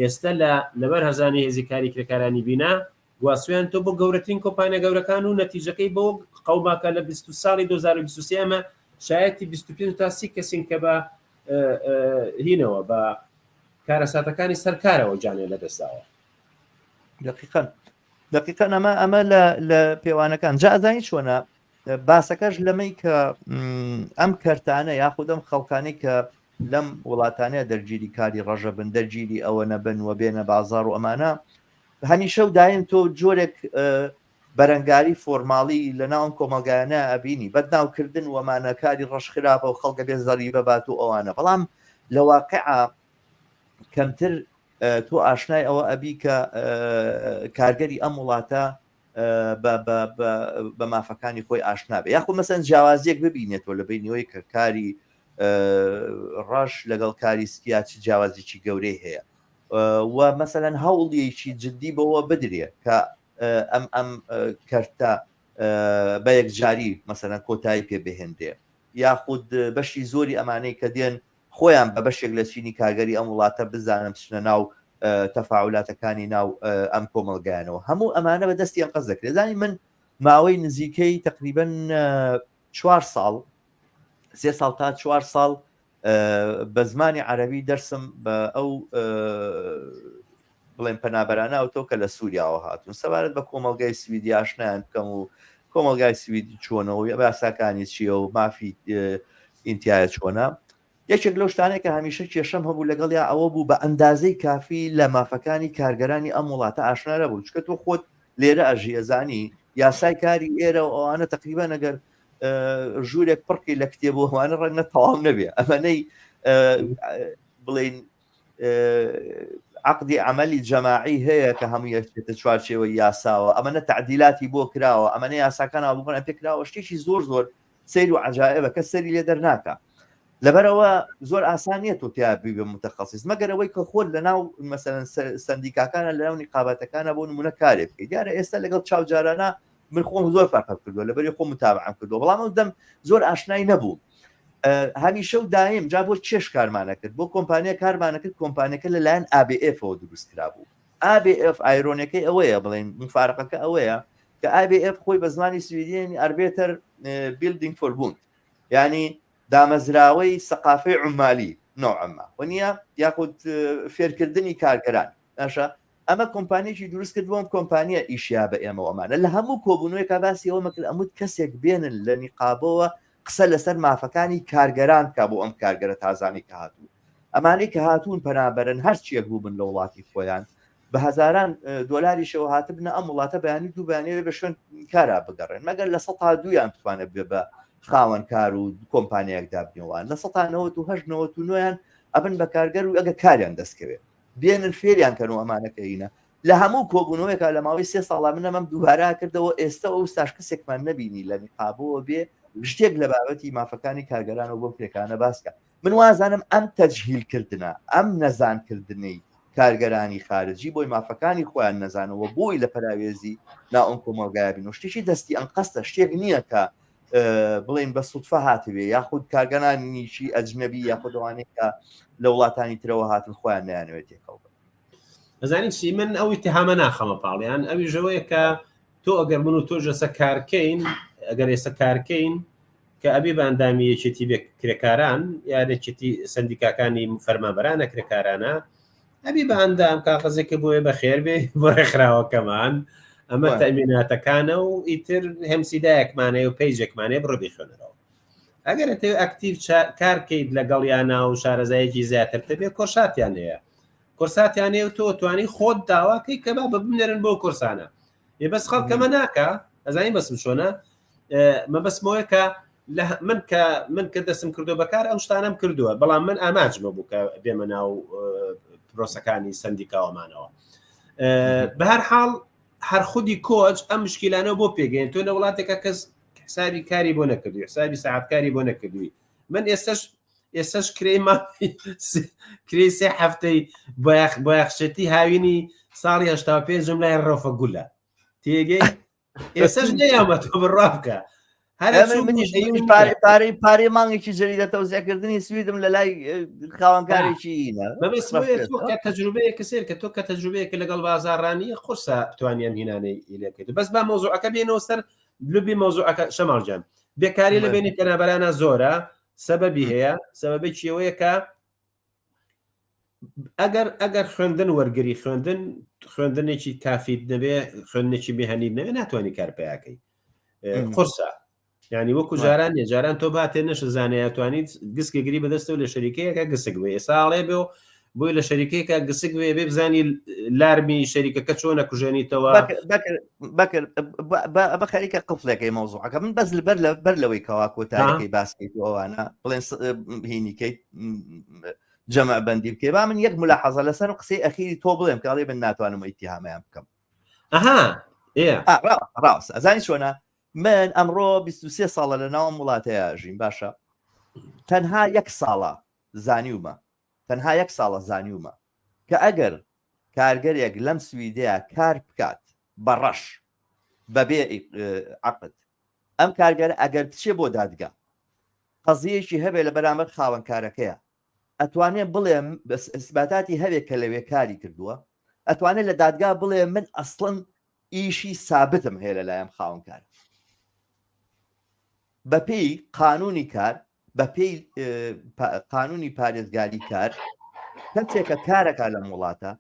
Speaker 2: ئێستە لە لەبەر هەرزانی هێزی کاری کرێکارانی بینا گواستویان تۆ بۆ گەورەترین کۆمپانیا گەورەکان و نەتیجەکەی بۆ قەوماکە لە 20 ساڵی 2023 ئەمە شایەتی 25 تا 30 کەسین کە بە هینەوە بە کارەساتەکانی سەرکارەوە گیانیان لەدەستداوە.
Speaker 1: دقیقا دقیقا ئەمە ئەمە لە لە پێوانەکان جا ئەزانی چۆنە باسەکەش لەمەی کە ئەم کەرتانە یاخود ئەم خەڵکانەی کە لەم وڵاتانەیە دەرگیری کاری ڕەژە بن دەرگیری ئەوە نەبن و بێنە بازار و ئەمانە هەمیشە و دایم تۆ جۆرێک بەرەنگاری فۆرماڵی لە ناو ئەم کۆمەڵگایانە ئەبینی بەدناوکردن وەمانە کاری ڕەش خراپە و خەڵکە بێ زەری بەبات و ئەوانە بەڵام لە واقعە کەمتر تۆ ئاشنای ئەوە ئەبی کە کارگەری ئەم وڵاتە بە مافەکانی خۆی ئاشنا بێ یاخود مەسەن جیاوازیەک ببینێتەوە لە بینیەوەی کە کاری ڕەش لەگەڵ کاری سپیا چ جیاوازیی گەورەی هەیە و مەسەەن هەوڵیەکی جددی بەوە بدرێ کە ئەم ئەم کەرتە بە یەکجاری مەسەەن کۆتایی پێ بهێنرێ یاخود بەشی زۆری ئەمانەی کە دێن خۆیان بە بەشێک لە چینی کارگەری ئەم وڵاتە بزانن بچنە ناو تەفاعولاتەکانی ناو ئەم کۆمەڵگایانەوە هەموو ئەمانە بە دەستی ئەنقەست دەکرێت زانی من ماوەی نزیکەی تقریبن چوار ساڵ سێ ساڵ تا چوار ساڵ بە زمانی عەربی دەرسم بە ئەو بڵێن پەنابەرانە ئەوتۆ کە لە سووریاوە هاتوون سەبارەت بە کۆمەڵگای سویدی ئاشنایان بکەم و کۆمەڵگای سویدی چۆنەوە یاساکانی چییە و مافی ئینتیایە چۆنە یەکێک لەو شتانەی کە هەمیشە کێشەم هەبوو لەگەڵیا ئەوە بوو بە ئەندازەی کافی لە مافەکانی کارگەرانی ئەم وڵاتە ئاشنا نەبوو چکە تۆ خۆت لێرە ئەژی ئەزانی یاسای کاری ئێرە و ئەوانە تقریبا ئەگەر ژوورێک پڕکی لە کتێب و ئەوانە ڕەنگە تەواو نەبێ ئەمەنەی بڵین عقدی عملی جەماعی هەیە کە هەموو یەکێتە چوارچێوەی یاساوە ئەمەنە تعدیلاتی بۆ کراوە ئەمەنە یاساکان ئابووکان پێ کراوە شتێکی زۆر زۆر سەیر و عەجائبە کەس سەری لێ دەرناکا لەبەرەوە زۆر ئاسان نییە تۆ تیا بی بە متخصص مەگەر ئەوەی کە خۆت لەناو مەسەلەن سەندیکاکانە لەناو نیقاباتەکانە بۆ نمونە کارێ بکەیت دیارە ئێستا لەگەڵ چاو جارانە من خۆم زۆر فەرقم کردووە لەبەری خۆم متابعەم کردووە بەڵام ئەو دەم زۆر ئاشنای نەبوو هەمیشە و دایم جا بۆ چێش کارمانە کرد بۆ کۆمپانیا کارمانە کرد کۆمپانیەکە لەلایەن ABF-ەوە دروست کرابوو ABF ئایرۆنەکەی ئەوەیە بڵێن مفارقەکە ئەوەیە کە ABF خۆی بە زمانی سویدیانی Arbetar-bildningsförbund یعنی دامەزراوەی سەقافەی عمالی نوعما وەنیە یاخود فێرکردنی کارگەران باشە ئەمە کۆمپانیەکی دروست کرد بۆم کۆمپانیا ئیشیا بە ئێمە ئەمانە لە هەموو کۆبوونەوەیەکا باسی ئەوە مەکرد ئەموت کەسێک بێنن لە نیقابەوە قسە لەسەر مافەکانی کارگەران بکە بۆ ئەم کارگەرە تازانەی کە هاتوون ئەمانەی کە هاتوون پەنابەرن هەرچیەک بووبن لە وڵاتی خۆیان بە هەزاران دۆلاریشەوە هاتبنە ئەم وڵاتە بەیانی دوو بەیانی بە شوێن کارا بگەڕێن مەگەر لە سە دوویان بتوانێت بێ بە خاوەن کار و کۆمپانیایەک دابنێوان لە سە 98 99یان ئەبن بە کارگەر و ئەگە کاریان دەستکەوێت بێنن فێریان کەن و ئەمانە کەینە لە هەموو کۆبوونەوەیەکا لە ماوەی سێ ساڵا من ئەمەم دووبارە کردەوە ئێستا ئەو ساش کەسێکمان نەبینی لە نیقابەوە بێ شتێک لە بابەتی مافەکانی کارگەران و بۆم کرێکانە باسکە من وازانم ئەم تەجهیل کردنە ئەم نەزانکردنەی کارگەرانی خارجی بۆی مافەکانی خۆیان نەزانەوە بۆی لە پەراوێزی ناوم کۆمەڵگای بین و شتێکی دەستی ئەنقەستە شتێک نییە کە بڵێن بە سوتفە هاتبێ یاخود کارگەرانیشی ئەجنەبی یاخود ئەوانەی کە لە وڵاتانی ترەوە هاتن خۆیان نەیانەوێت تێکەڵ بن.
Speaker 2: ئەزانی چی من ئەو ئیتیهامە ناخەمە پاڵیان ئەویش ئەوەیە کە تۆ ئەگەر من و تۆش ئێستا کارکەین ئەگەر ئێستا کارکەین کە ئەبێ بە ئەندامی یەکێتی بێ کرێکاران یا یەکێتی سندیکاکانی فەرمانبەرانە کرێکارانە ئەبی بە ئەندام کاغەزێکە بۆیە بەخێر بێ بۆ ڕێکخراوەکەمان ئەمە تەمیناتەکانە و ئیتر هەمسیدایەکمانەیە و پەیجێکمانەیە بڕۆ بیخوێنەرەوە ئەگەر ئەتەوێ ئەکتیڤ کارکەیت لەگەڵیانە و شارەزایەکی زیاتر تەبێ کۆشاتیان هەیە. کۆرساتیان هەیە و تۆ توانی خۆت داواکەی کە با ببنێرن بۆ کۆرسانە ئێ بەس خەڵکەمە ناکە ئەزانی بەسم چۆنە مەبەستمەوەیە کە من کە من کە دەستم کردو بەکار ئەم شتانم کردووە بەڵام من ئامانجمە بوو کە بێمە ناو پرۆسەکانی سندیکاوەمانەوە بە هەر حاڵ هەر خودی کۆچ ئەم مشکیلانە بۆ پێگەین تۆ لە وڵاتێکە کەس حسابی کاری بۆ نەکردوی حسابی ساعتکاری بۆ نەکردوی من ئێستش ئێستش کرێی کرێی سێ هەفتەی بۆیاخ بۆیاخشێتی هاوینی ساڵی 85 لای ڕۆفە گولە تێگەی ئێستش نەیامە تۆ بڕوا بکە
Speaker 1: پارەی پارەی مانگێکی جەریدە تەوزیعکردنی سویدم لە لای خاوەنکارێکی
Speaker 2: تەجروبەیە کەسێر کە تۆ کە تەجروبەیەکە لەگەڵ بازاڕانی قورسە بتوانانی ئەم هینانەی لێکەیت بەس با مەوزوعەکە بێنەوە سەر لوبی مەوزوعەکە شەماڵ گیان بێکاری لە بینی پەنابەرانە زۆرە سەبەبی هەیە سەبەبێکی ئەوەیە کە ئەگەر ئەگەر خوێندن وەرگری خوێندن خوێندنێکی کافیت نەبێ خوێندنێکی بهنیت نەبێ ناتوانانی کار پیاکەی قورسە ینی وەکو جاران نیە جاران تۆ باتێ نەشزانێ توانیت گسکێ گری بەدەستەوە لە شەریکەیەکە گسک بێ ئێساڵێ بێ و بۆی لە شەریکەیەکە گسک بێ بێ بزانی لارمی شەریکەکە چۆنە کوژێنیتەوە
Speaker 1: بەکر بە خەریکە قفلەکەی مەوزوعەکە من بەس لەبەر لە بەر لەوەی کەوا کۆتایەکەی باسکەیت و ئەوانە بڵێن هینیکەیت جەمع بەندی بکەی با من یەک ملاحەزە لەسەر قسەی ئەخیری تۆ بڵێم کاڵێ من ناتوانم ئیتیهامیان بکەم
Speaker 2: ئەها
Speaker 1: ڕاست ئەزانی چۆنە من ئەمڕۆ 23 ساڵە لە ناوم وڵاتەیە ژیم باشە تەنها یەک ساڵە زانیومە تەنها یەک ساڵە زانیومە کە ئەگەر کارگەرێک لەم سویدەیە کار بکات بە ڕەش بەبێ عقد ئەم کارگەرە ئەگەر بچێ بۆ دادگا قەزیەکی هەبێ لە بەرامبەر خاوەن کارەکەیە ئەتوانێ بڵێ ئیسباتاتی هەبێ کە لەوێ کاری کردووە ئەتوانێت لە دادگا بڵێ من ئەسڵەن ئیشی سابتم هەیە لەلایەن خاوەن کار بەپێی قانونی کار بەپێی قانونی پارێزگاری کار کەسێکە کارەکە لەم وڵاتە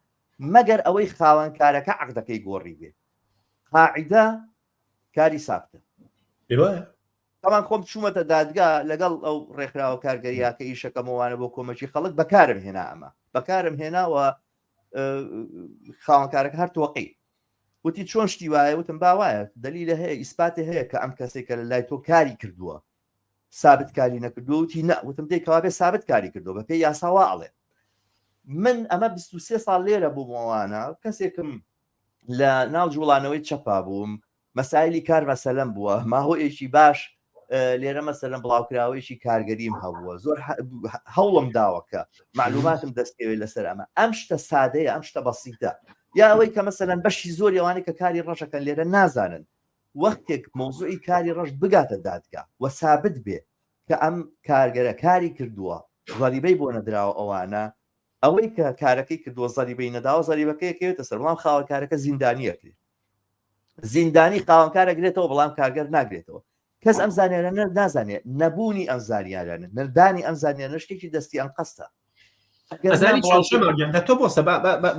Speaker 1: مەگەر ئەوەی خاوەن کارەکە عقدەکەی گۆڕی بێ قاعدە کاری سابتە تەمان خۆم چوومەتە دادگا لەگەڵ ئەو ڕێکخراوە کارگەریاکە ئیشەکەمەوانە بۆ کۆمەکی خەڵک بەکارم هێنا ئەمە بەکارم هێناوە خاوەنکارەکە هەر تۆقی وتی چۆن شتی وایە وتم با وایە دلیلە هەیە ئیسپاتی هەیە کە ئەم کەسێک کە لە لای تۆ کاری کردووە سابت کاری نەکردووە وتی نە وتم دەی کەوابێ سابت کاری کردووە بە پێی یاسا وا ئەڵێ من ئەمە 23 ساڵ لێرە بوومەوانە کەسێکم لە ناو جوڵانەوەی چەپا بووم مەسایلی کار مەسەلەم بووە ماوەیەکی باش لێرە مەسەلەن بڵاوکراوەیەکی کارگەریم هەبووە زۆر هەوڵم داوە کە معلوماتم دەستکەوێت لەسەر ئەمە ئەم شتە سادەیە ئەم شتە بەسیتە یا ئەوەی کە مەسەلەن بەشی زۆر ئەوانەی کە کاری ڕەشەکەن لێرە نازانن وەختێک مەوزوعی کاری ڕەش بگاتە دادگا و سابت بێ کە ئەم کارگەرە کاری کردووە زەریبەی بۆ نەدراوە ئەوانە ئەوەی کە کارەکەی کردووە زەریبەی نەداوە زەریبەکەی کەوێتە سەر بەڵام خاوەکارەکە زیندانیەکرێت زیندانی خاوەنکار ئەگرێتەوە بەڵام کارگەر ناگرێتەوە کەس ئەم زانیارانە نازانێت نەبوونی ئەم زانیارانە نەدانی ئەم زانیارانە شتێکی دەستی ئەم قەستە
Speaker 2: تۆ بۆ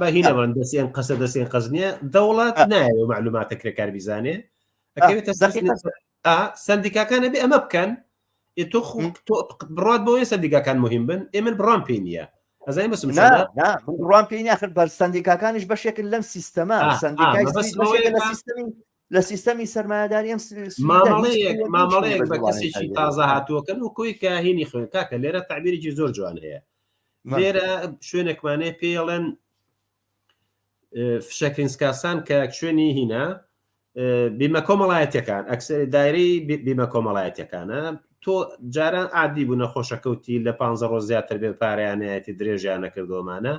Speaker 2: بە هینە بڵێن دەستی ئەم قەسە دەستی ئەم قەز نییە دەوڵەت نایەوە معلوماتە کرێکار بیزانێ ئەکەوێتە سندیکاکان ئەبێ ئەمە بکەن تۆ بڕات بۆ سندیکاکان مهم بن ئێ من بڕام پێ نییە ئەزای بەسم
Speaker 1: بڕام پێ نییە آخر بەر سندیکاکانیش بەشێکن لەم سیستەمە سندیکای لە سیستەمی لە سیستەمی سەرمایەداری ئەم
Speaker 2: مامەڵەیەک مامەڵەیەک بە کەسێکی تازە هاتووەکەن و کۆی کاهینی خوێن کاکە لێرە تعبیرێکی زۆر جوان هەیە لێرە شوێنێکمانەیە پێڵێن فشەکرینسکاسان کە شوێنی هینا بیمە کۆمەڵایەتەکان ئەکسەری دایرەی بیمە کۆمەڵایەتەکانە تۆ جاران عادی بوو نەخۆشەکەوتی لە پ ڕۆژ زیاتر بێ پارەیانەتی درێژیان نەکردۆمانە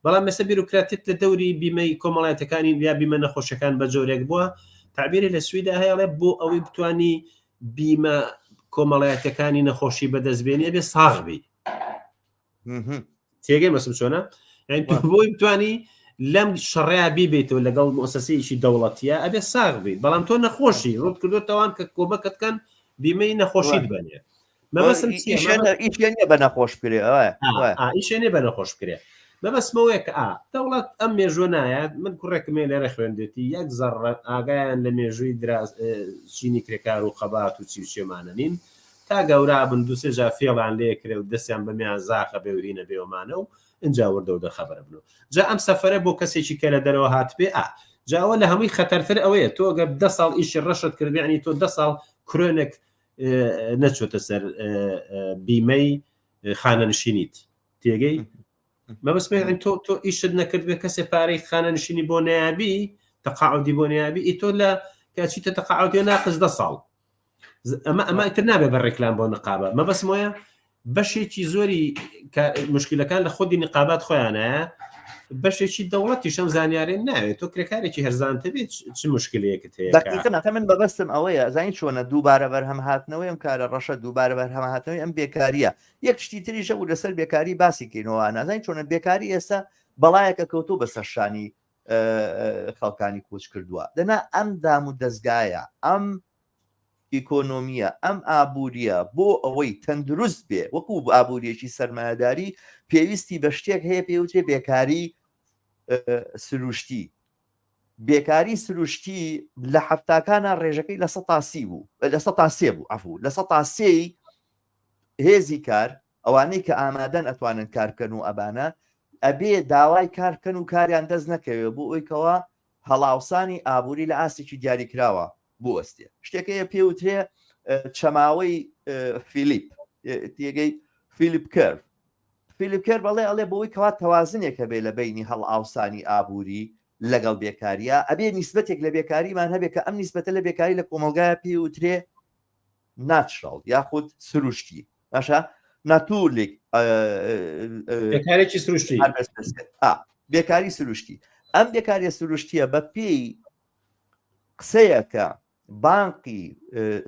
Speaker 2: بەڵام مەسە بیرۆکراتیت لە دەوری بیمەی کۆمەڵایەتەکانی یا بیمە نەخۆشەکان بە جۆرێک بووە تعبیری لە سویدا هەیەڵێ بۆ ئەوەی بتانی بیمە کۆمەڵایەتەکانی نەخۆشی بەدەستبێنێ بێ ساغ بی تێگەی مەسم چۆنە بۆی بتانی لەم شەڕیا بیبیتەوە لەگەڵ مؤسسەیەکی دەوڵەتیە ئەبێ ساغ بیت بەڵام تۆ نەخۆشی ڕوت کردو تەوان کە کۆمەکەت کەن بیمەی نەخۆشیت بەنێ
Speaker 1: مەبەستم ئیشێ نیە بە نەخۆش بکرێ
Speaker 2: ئیشێ نیە بە نەخۆش بکرێ مەبەستمەوەیە کە ئا دەوڵەت ئەم مێژوە نایات من کوڕێکم هەیە لێرە خوێندێتی یەک زەڕە ئاگایان لە مێژووی دراز چینی کرێکار و خەبات و چی و چێمانە نین. تا گەورا بن دوسێ جار فێڵیان لێ کرێ و دەستیان بە میان زاخە بێ و هینە بێ ومانە و ئینجا وردە وردە خەبەرە بن و جا ئەم سەفەرە بۆ کەسێکی کە لە دەرەوە هاتبێ ئا جا ئەوە لە هەمووی خەتەرتر ئەوەیە تۆ گەر دە ساڵ ئیشی ڕەشت کرد یعنی تۆ دە ساڵ کرۆنێک نەچۆتە سەر بیمەی خانەنشینیت تێگەی مەبەستمە یعنی تۆ تۆ ئیشت نەکرد بێ کەسێ پارەی خانەنشینی بۆ نابی تەقاعودی بۆ نابی ئی تۆ لە کەچیتە تەقاعودی ناقص دە ساڵ ئەمە ئەمە ئیتر نابێ بە ڕێکلام بۆ نقابە مەبەستم وایە بەشێکی زۆری مشکلەکان لە خودی نقابات خۆیانە بەشێکی دەوڵەتی شەم زانیارێن ناوێت تۆ کرێکارێکی هەرزانتە بێت چ مشکلەیەکت هەیە
Speaker 1: دقیقا من بەبەستم ئەوەیە زانی چۆنە دووبارە بەرهەم هاتنەوەی ئەم کارە ڕەشە دووبارە بەرهەم هاتنەوەی ئەم بێکاریە یەک شتی تریشە بوو لەسەر بێکاری باسی کەینەوە نازانین چۆنە بێکاری ئێستا بەڵایەکە کەوتۆ بەسەر شانی خەڵکانی کۆچ کردووە دەنا ئەم دام و دەستگایە ئەم ئیکۆنۆمیە ئەم ئابووریە بۆ ئەوەی تەندروست بێ وەکو ئابووریەکی سەرمایەداری پێویستی بە شتێک هەیە پێوترێ بێکاری سروشتی بێکاری سروشتی لە حەفتاکانە ڕێژەکەی 130 بوو 130 بوو عفو 130 هێزی کار ئەوانەی کە ئامادەن ئەتوانن کار بکەن و ئەبانە ئەبێ داوای کار بکەن و کاریان دەست نەکەوێ بۆ ئەوی کەوا هەڵاوسانی ئابووری لە ئاستێکی دیاریکراوە بوەستێ شتێکەیە پێوترێ چەماوەی فیلیپ تێگەی Phillips curve Phillips curve بەڵێ ئەڵێ بۆی کەوا تەوازنێک هەبێ لە بینی هەڵئاوسانی ئابووری لەگەڵ بێکاریە ئەبێ نیسبەتێک لە بێکاریمان هەبێ کە ئەم نیسبەتە لە بێکاری لە کۆمەلگایە پێوترێ natural یاخود سروشتی باشە naturlig
Speaker 2: بێکارێکی سروشتی
Speaker 1: بێکاری سروشتی ئەم بێکاریە سروشتیە بە پێی قسەیەکە بانقی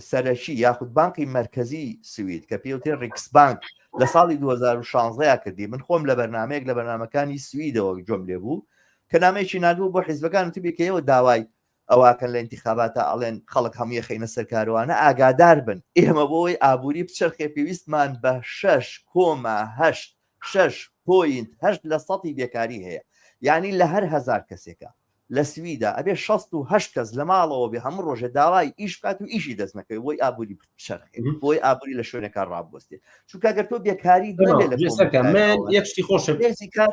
Speaker 1: سەرەکی یاخود بانقی مرکزی سوید کە پێوتێ Riksbank لە ساڵی 2016 کردی من خۆم لە بەرنمەیەک لە بەرنمەکانی سویدەوە گوێم لێ بوو کە نامەیەکی نردبوو بۆ حیزبەکان وتبی کە ئێوە داوای ئەواکەن لە ئینتیخاباتا ئەڵێن خەڵک هەمووی خەینە سەر کاروانە ئاگادار بن ئێمە بۆی ئابووری بچەرخێ پێویستمان بە شەش کۆما هەشت شەش point هەشت لە سەتی بێکاری هەیە یعنی لە هەر هەزار کەسێکە لە سویدا ئەبێ 68 کەس لە ماڵەوە بێ هەموو ڕۆژێ داوای ئیش بکات و ئیشی دەست نەکەوێت بۆی ئابووری بچەرخێ بۆی ئابووری لە شوێنەکە ڕابوەستێ چونکە گەر تۆ بێکاری نەبێ لە
Speaker 2: من یەک شتی خۆشە
Speaker 1: هێزی کار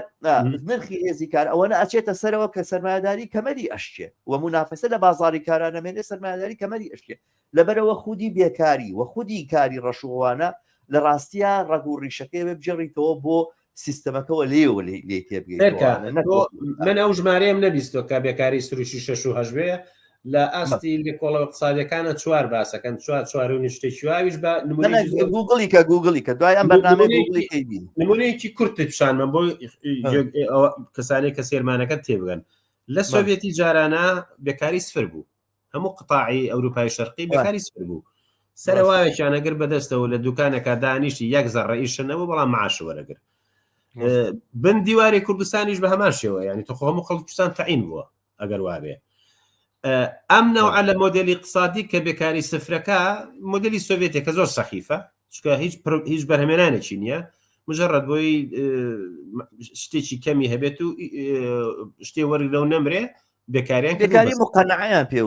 Speaker 1: نرخی هێزی کار ئەوەنە ئەچێتە سەرەوە کە سەرمایەداری کەمەری ئەشکێ و منافەسە لە بازاری کارا نەمێنێ سەرمایەداری کەمەری ئەشکێ لەبەرەوە خودی بێکاری و خودی کاری ڕەشووانە لە ڕاستیە ڕەگ و ڕیشەکەی بێ بگێڕیتەوە بۆ سیستەمەکەوە لێەوە لێ تێبگەیت
Speaker 2: من ئەو ژمارەیەم نەبیستۆ کە بێکاری سروشی شەش و هەشت بێ لە ئاستی لێکۆڵەوە اقتصادیەکانە چوار باسەکەن چوار چوار و نیشتێکی واویش بە
Speaker 1: گوگڵی کە گوگڵی کە دوای ئەم بەرنامەی گوگڵی کەی بین
Speaker 2: نمونەیەکی کورت پیشانمە بۆ کەسانێک کە سێرمانەکە تێبگەن لە سۆڤێتی جارانە بێکاری سفر بوو هەموو قطاعی ئەوروپای شەرقی بێکاری سفر بوو سەرواوێکیان ئەگر بەدەستەوە لە دوکانەکە دانیشتی یەک زەڕە ئیشە نەبوو بەڵام معاش وەرەگر بن دیواری کوردستانیش بە هەمان شێوە ینی تۆ هەموو خەڵک کوردستان تەعین بووە ئەگەر وابێ ئەم نەوعە لە مۆدلی اقتصادی کە بێکاری سفرەکە مۆدلی سۆڤێتێکە زۆر سەخیفە چکە هیچ هیچ بەرهەمێنانێکی نییە مجرد بۆی شتێکی کەمی هەبێت و شتێ وەرگرە و نەمرێ بێکاریان
Speaker 1: بێکاری مقەنعیان پێ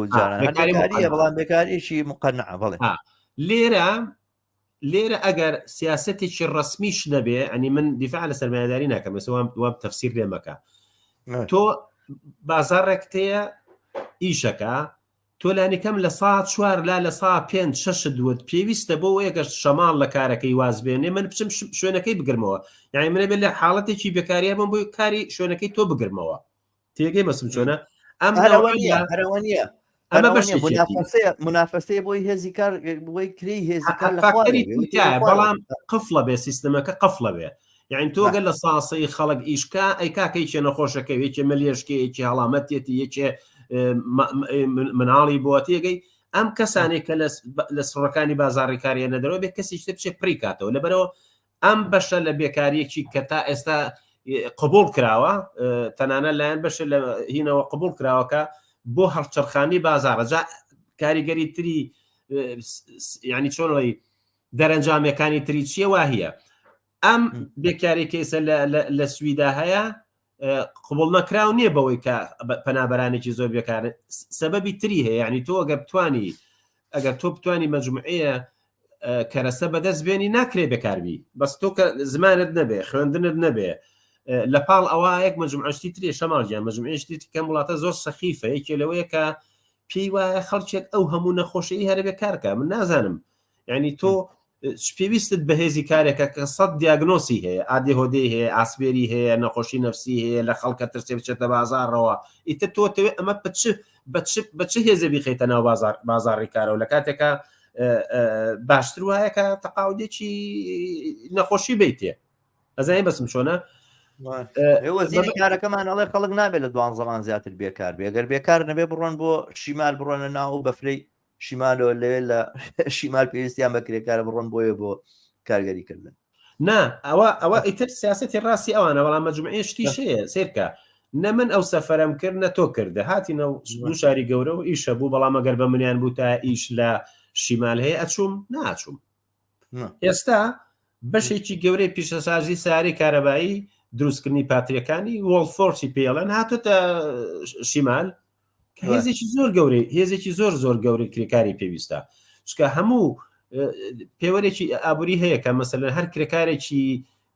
Speaker 1: بەڵام بێکاریی مقەنع بڵێ
Speaker 2: لێرە لێرە ئەگەر سیاسەتێکی ڕسمیش نەبێ ئەنی من دیفاع لە سەرمایەداری ناکەم ئێستا وام وام تەفسیر لێ مەکە تۆ بازاڕێک تەیە ئیشەکە تۆ لانیکەم لە سا چوار لا لە سا پێنج شەش دوت پێویستە بۆ ئەوەیە گەشت شەماڵ لە کارەکەی واز بێنێ من بچم شوێنەکەی بگرمەوە یعنی منە بێت لە حاڵەتێکی بێکاریە بم بۆی کاری شوێنەکەی تۆ بگرمەوە تێگەی مەسم چۆنە
Speaker 1: ئەم هەرەوە نییە ئەمە بەش منافەسەیە بۆی هێزی کار بۆی کرێی هێزی کار
Speaker 2: لە بەڵام قفڵە بێ سیستەمەکە قفڵە بێ یعنی تۆ گەل لە ساسەی خەڵک ئیشکا ئەی کاکە یەکێ نەخۆشەکە یەکێ ملیشکێ یەکێ هەڵامەتێتی یەکێ مناڵی بووە تێگەی ئەم کەسانێک کە لە سڕەکانی بازاڕی کاریە نەدەرەوە بێ کەسی شتە بچێ پڕی کاتەوە لەبەرەوە ئەم بەشە لە بێکاریەکی کە تا ئێستا قبول کراوە تەنانە لایەن بەشە لە هینەوە قبول کراوەکە بۆ هەڵچەرخانی بازارە جا کاریگەری تری ینی چۆنڵی دەرەنجامەکانی تری چییە واهیە ئەم بێکاری کەیسە لە سویدا هەیە قبول نەکراو نییە بەوەی کە پەنابەرانێکی زۆر بێکارن سەبەبی تری هەیە ینی تۆ ئەگەر بتانی ئەگەر تۆ بتانی مەجموعەیە. کەرەسە بەدەست بێنی ناکرێ بێکاربی بەس تۆ کە زمانت نەبێ خوێندنت نەبێ لە پاڵ ئەوە یەک مەجموعەشتی تری شەماڵ گیان مەجموعەشتی کەم وڵاتە زۆر سەخیفە یەکێ لەوەیە کە پێی وایە خەڵکێک ئەو هەموو نەخۆشیی هەرە بێکارکە من نازانم یعنی تۆ پێویستت بەهێزی کارێکە کە سە دیاگنۆسی هەیە ئادی هۆدەی هەیە ئاسبێری هەیە نەخۆشی نەفسی هەیە لە خەڵکە ترسێ بچێتە بازارەوە ئیتر تۆ تەوێ ئەمە بچ بە چ هێزە بیخیتە ناو بازار بازاڕی کارەوە لە کاتێکە باشتر وایە کە تەقاودێکی نەخۆشی بیتێ ئەزای بەسم چۆنە
Speaker 1: وەزیری کارەکەمان ئەڵێ خەڵک نابێت لە دوانزەمان زیاتر بێکار بێ گەر بێکار نەبێ بڕۆن بۆ شیمال بڕۆنە ناو بەفرەی شیمالەوە لەوێ لە شیمال پێویستیان بە کرێکارە بڕۆن بۆیە بۆ کارگەری کردن
Speaker 2: نا ئەوە ئەوە ئیتر سیاستی ڕاستی ئەوانە بەڵام مەجموعەیە شتی شەیە سیرکە نە من ئەو سەفەرم کرد نە تۆ کردە هاتینە دوو شاری گەورە و ئیشە بوو بەڵام ئەگەر بە منیان بوو تا ئیش لە شیمال هەیە ئەچوم ناچوم ئێستا بەشێکی گەورەی پیشەسازی ساری کارەبایی دروستکردنی پاتریەکانی وۆڵفۆرسی پێڵەن هاتوتە شیمال کە هێزێکی زۆر گەورەی هێزێکی زۆر زۆر گەورەی کرێکاری پێویستە چکە هەموو پێوەرێکی ئابووری هەیە کە مەسەلەن هەر کرێکارێکی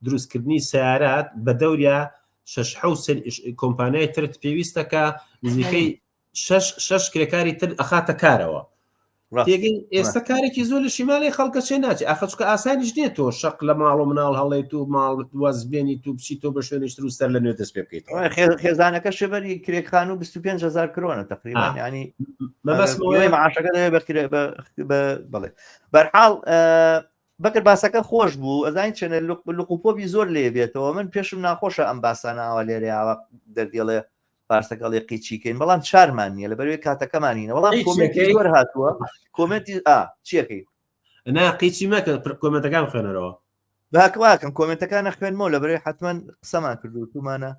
Speaker 2: دروستکردنی سیارات بە دەوریا شش کۆمپانیای ترت پێویستە کە نزیکەی شش شش کرێکاری تر ئەخاتە کارەوە تێگەی ئێستا کارێکی زۆر لە شیمالی خەڵکە چێ ناچێت ئاخە چکە ئاسانیش نییە تۆ شەق لە ماڵ و مناڵ هەڵێت و ماڵ وازبێنی تو بچی تۆ بە شوێنیش تر و سەر لە نوێ دەست پێ بکەیت
Speaker 1: خێزانەکە شبەری کرێکخان و 25000 کرۆنە تقریبا ینی معاشەکە دەوێت بەکرێ بڵێ بەرحاڵ بەکر باسەکە خۆش بوو ئەزانین چێنە لق و پۆپی زۆر لێ بێتەوە من پێشم ناخۆشە ئەم باسانەوە لێرەیاوە دەردیڵێ پارسەکەڵێ قیچیکەین بەڵام چارمان نییە لە بەروی کاتەکەمان هینە بەڵام کۆمنتی زۆر هاتووە کۆمنتی ئا چیەکەی
Speaker 2: نا قیچی مەکە کۆمنتەکان خوێنەرەوە
Speaker 1: باکواکەم کۆمنتەکانە خوێنمەوە لە بەرەی حتمما قسەمان کردو تومانە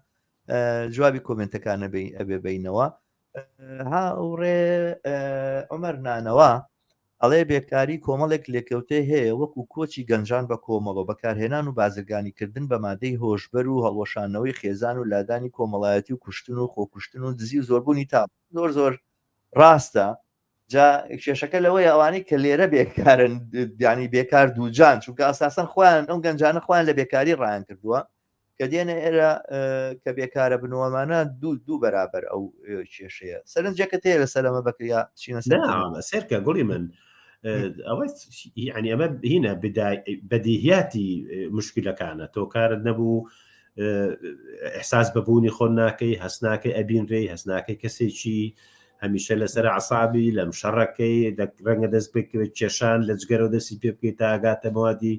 Speaker 1: جوابی کۆمنتەکانە ئەبێ بینەوە هاوڕێ عمر نانەوە ئەڵێ بێکاری کۆمەڵێک لێکەوتەی هەیە وەکو کۆچی گەنجان بە کۆمەڵ و بەکارهێنان و بازرگانیکردن بە مادەی هۆشبەر و هەڵوەشاندنەوەی خێزان و لادانی کۆمەڵایەتی و کوشتن و خۆکوشتن و دزی و زۆربوونی تاوان زۆر زۆر ڕاستە جا کێشەکە لەوەیە ئەوانەی کە لێرە بێکارن یانی بێکار دووجان چونکە ئەساسەن خۆیان ئەو گەنجانە خۆیان لە بێکاری ڕایان کردووە کە دێنە ئێرە کە بێکارە بنەوەمانە دوو دوو بەرابەر ئەو کێشەیە سەرنجەکە تێ لەسەر ئەمە بەکریا چینە
Speaker 2: سەرکە گوڵی من ئەوە یعنی ئەمە هینە بەدیهیاتی مشکلەکانە تۆ کارت نەبوو احساس بەبوونی خۆ ناکەی هەست ناکەی ئەبینرێی هەست ناکەی کەسێکی هەمیشە لەسەر عسابی لەم شەڕەکەی ڕەنگە دەست بکەوێت کێشان لە جگەرەوە دەستی پێ بکەیت تاگاتە موادی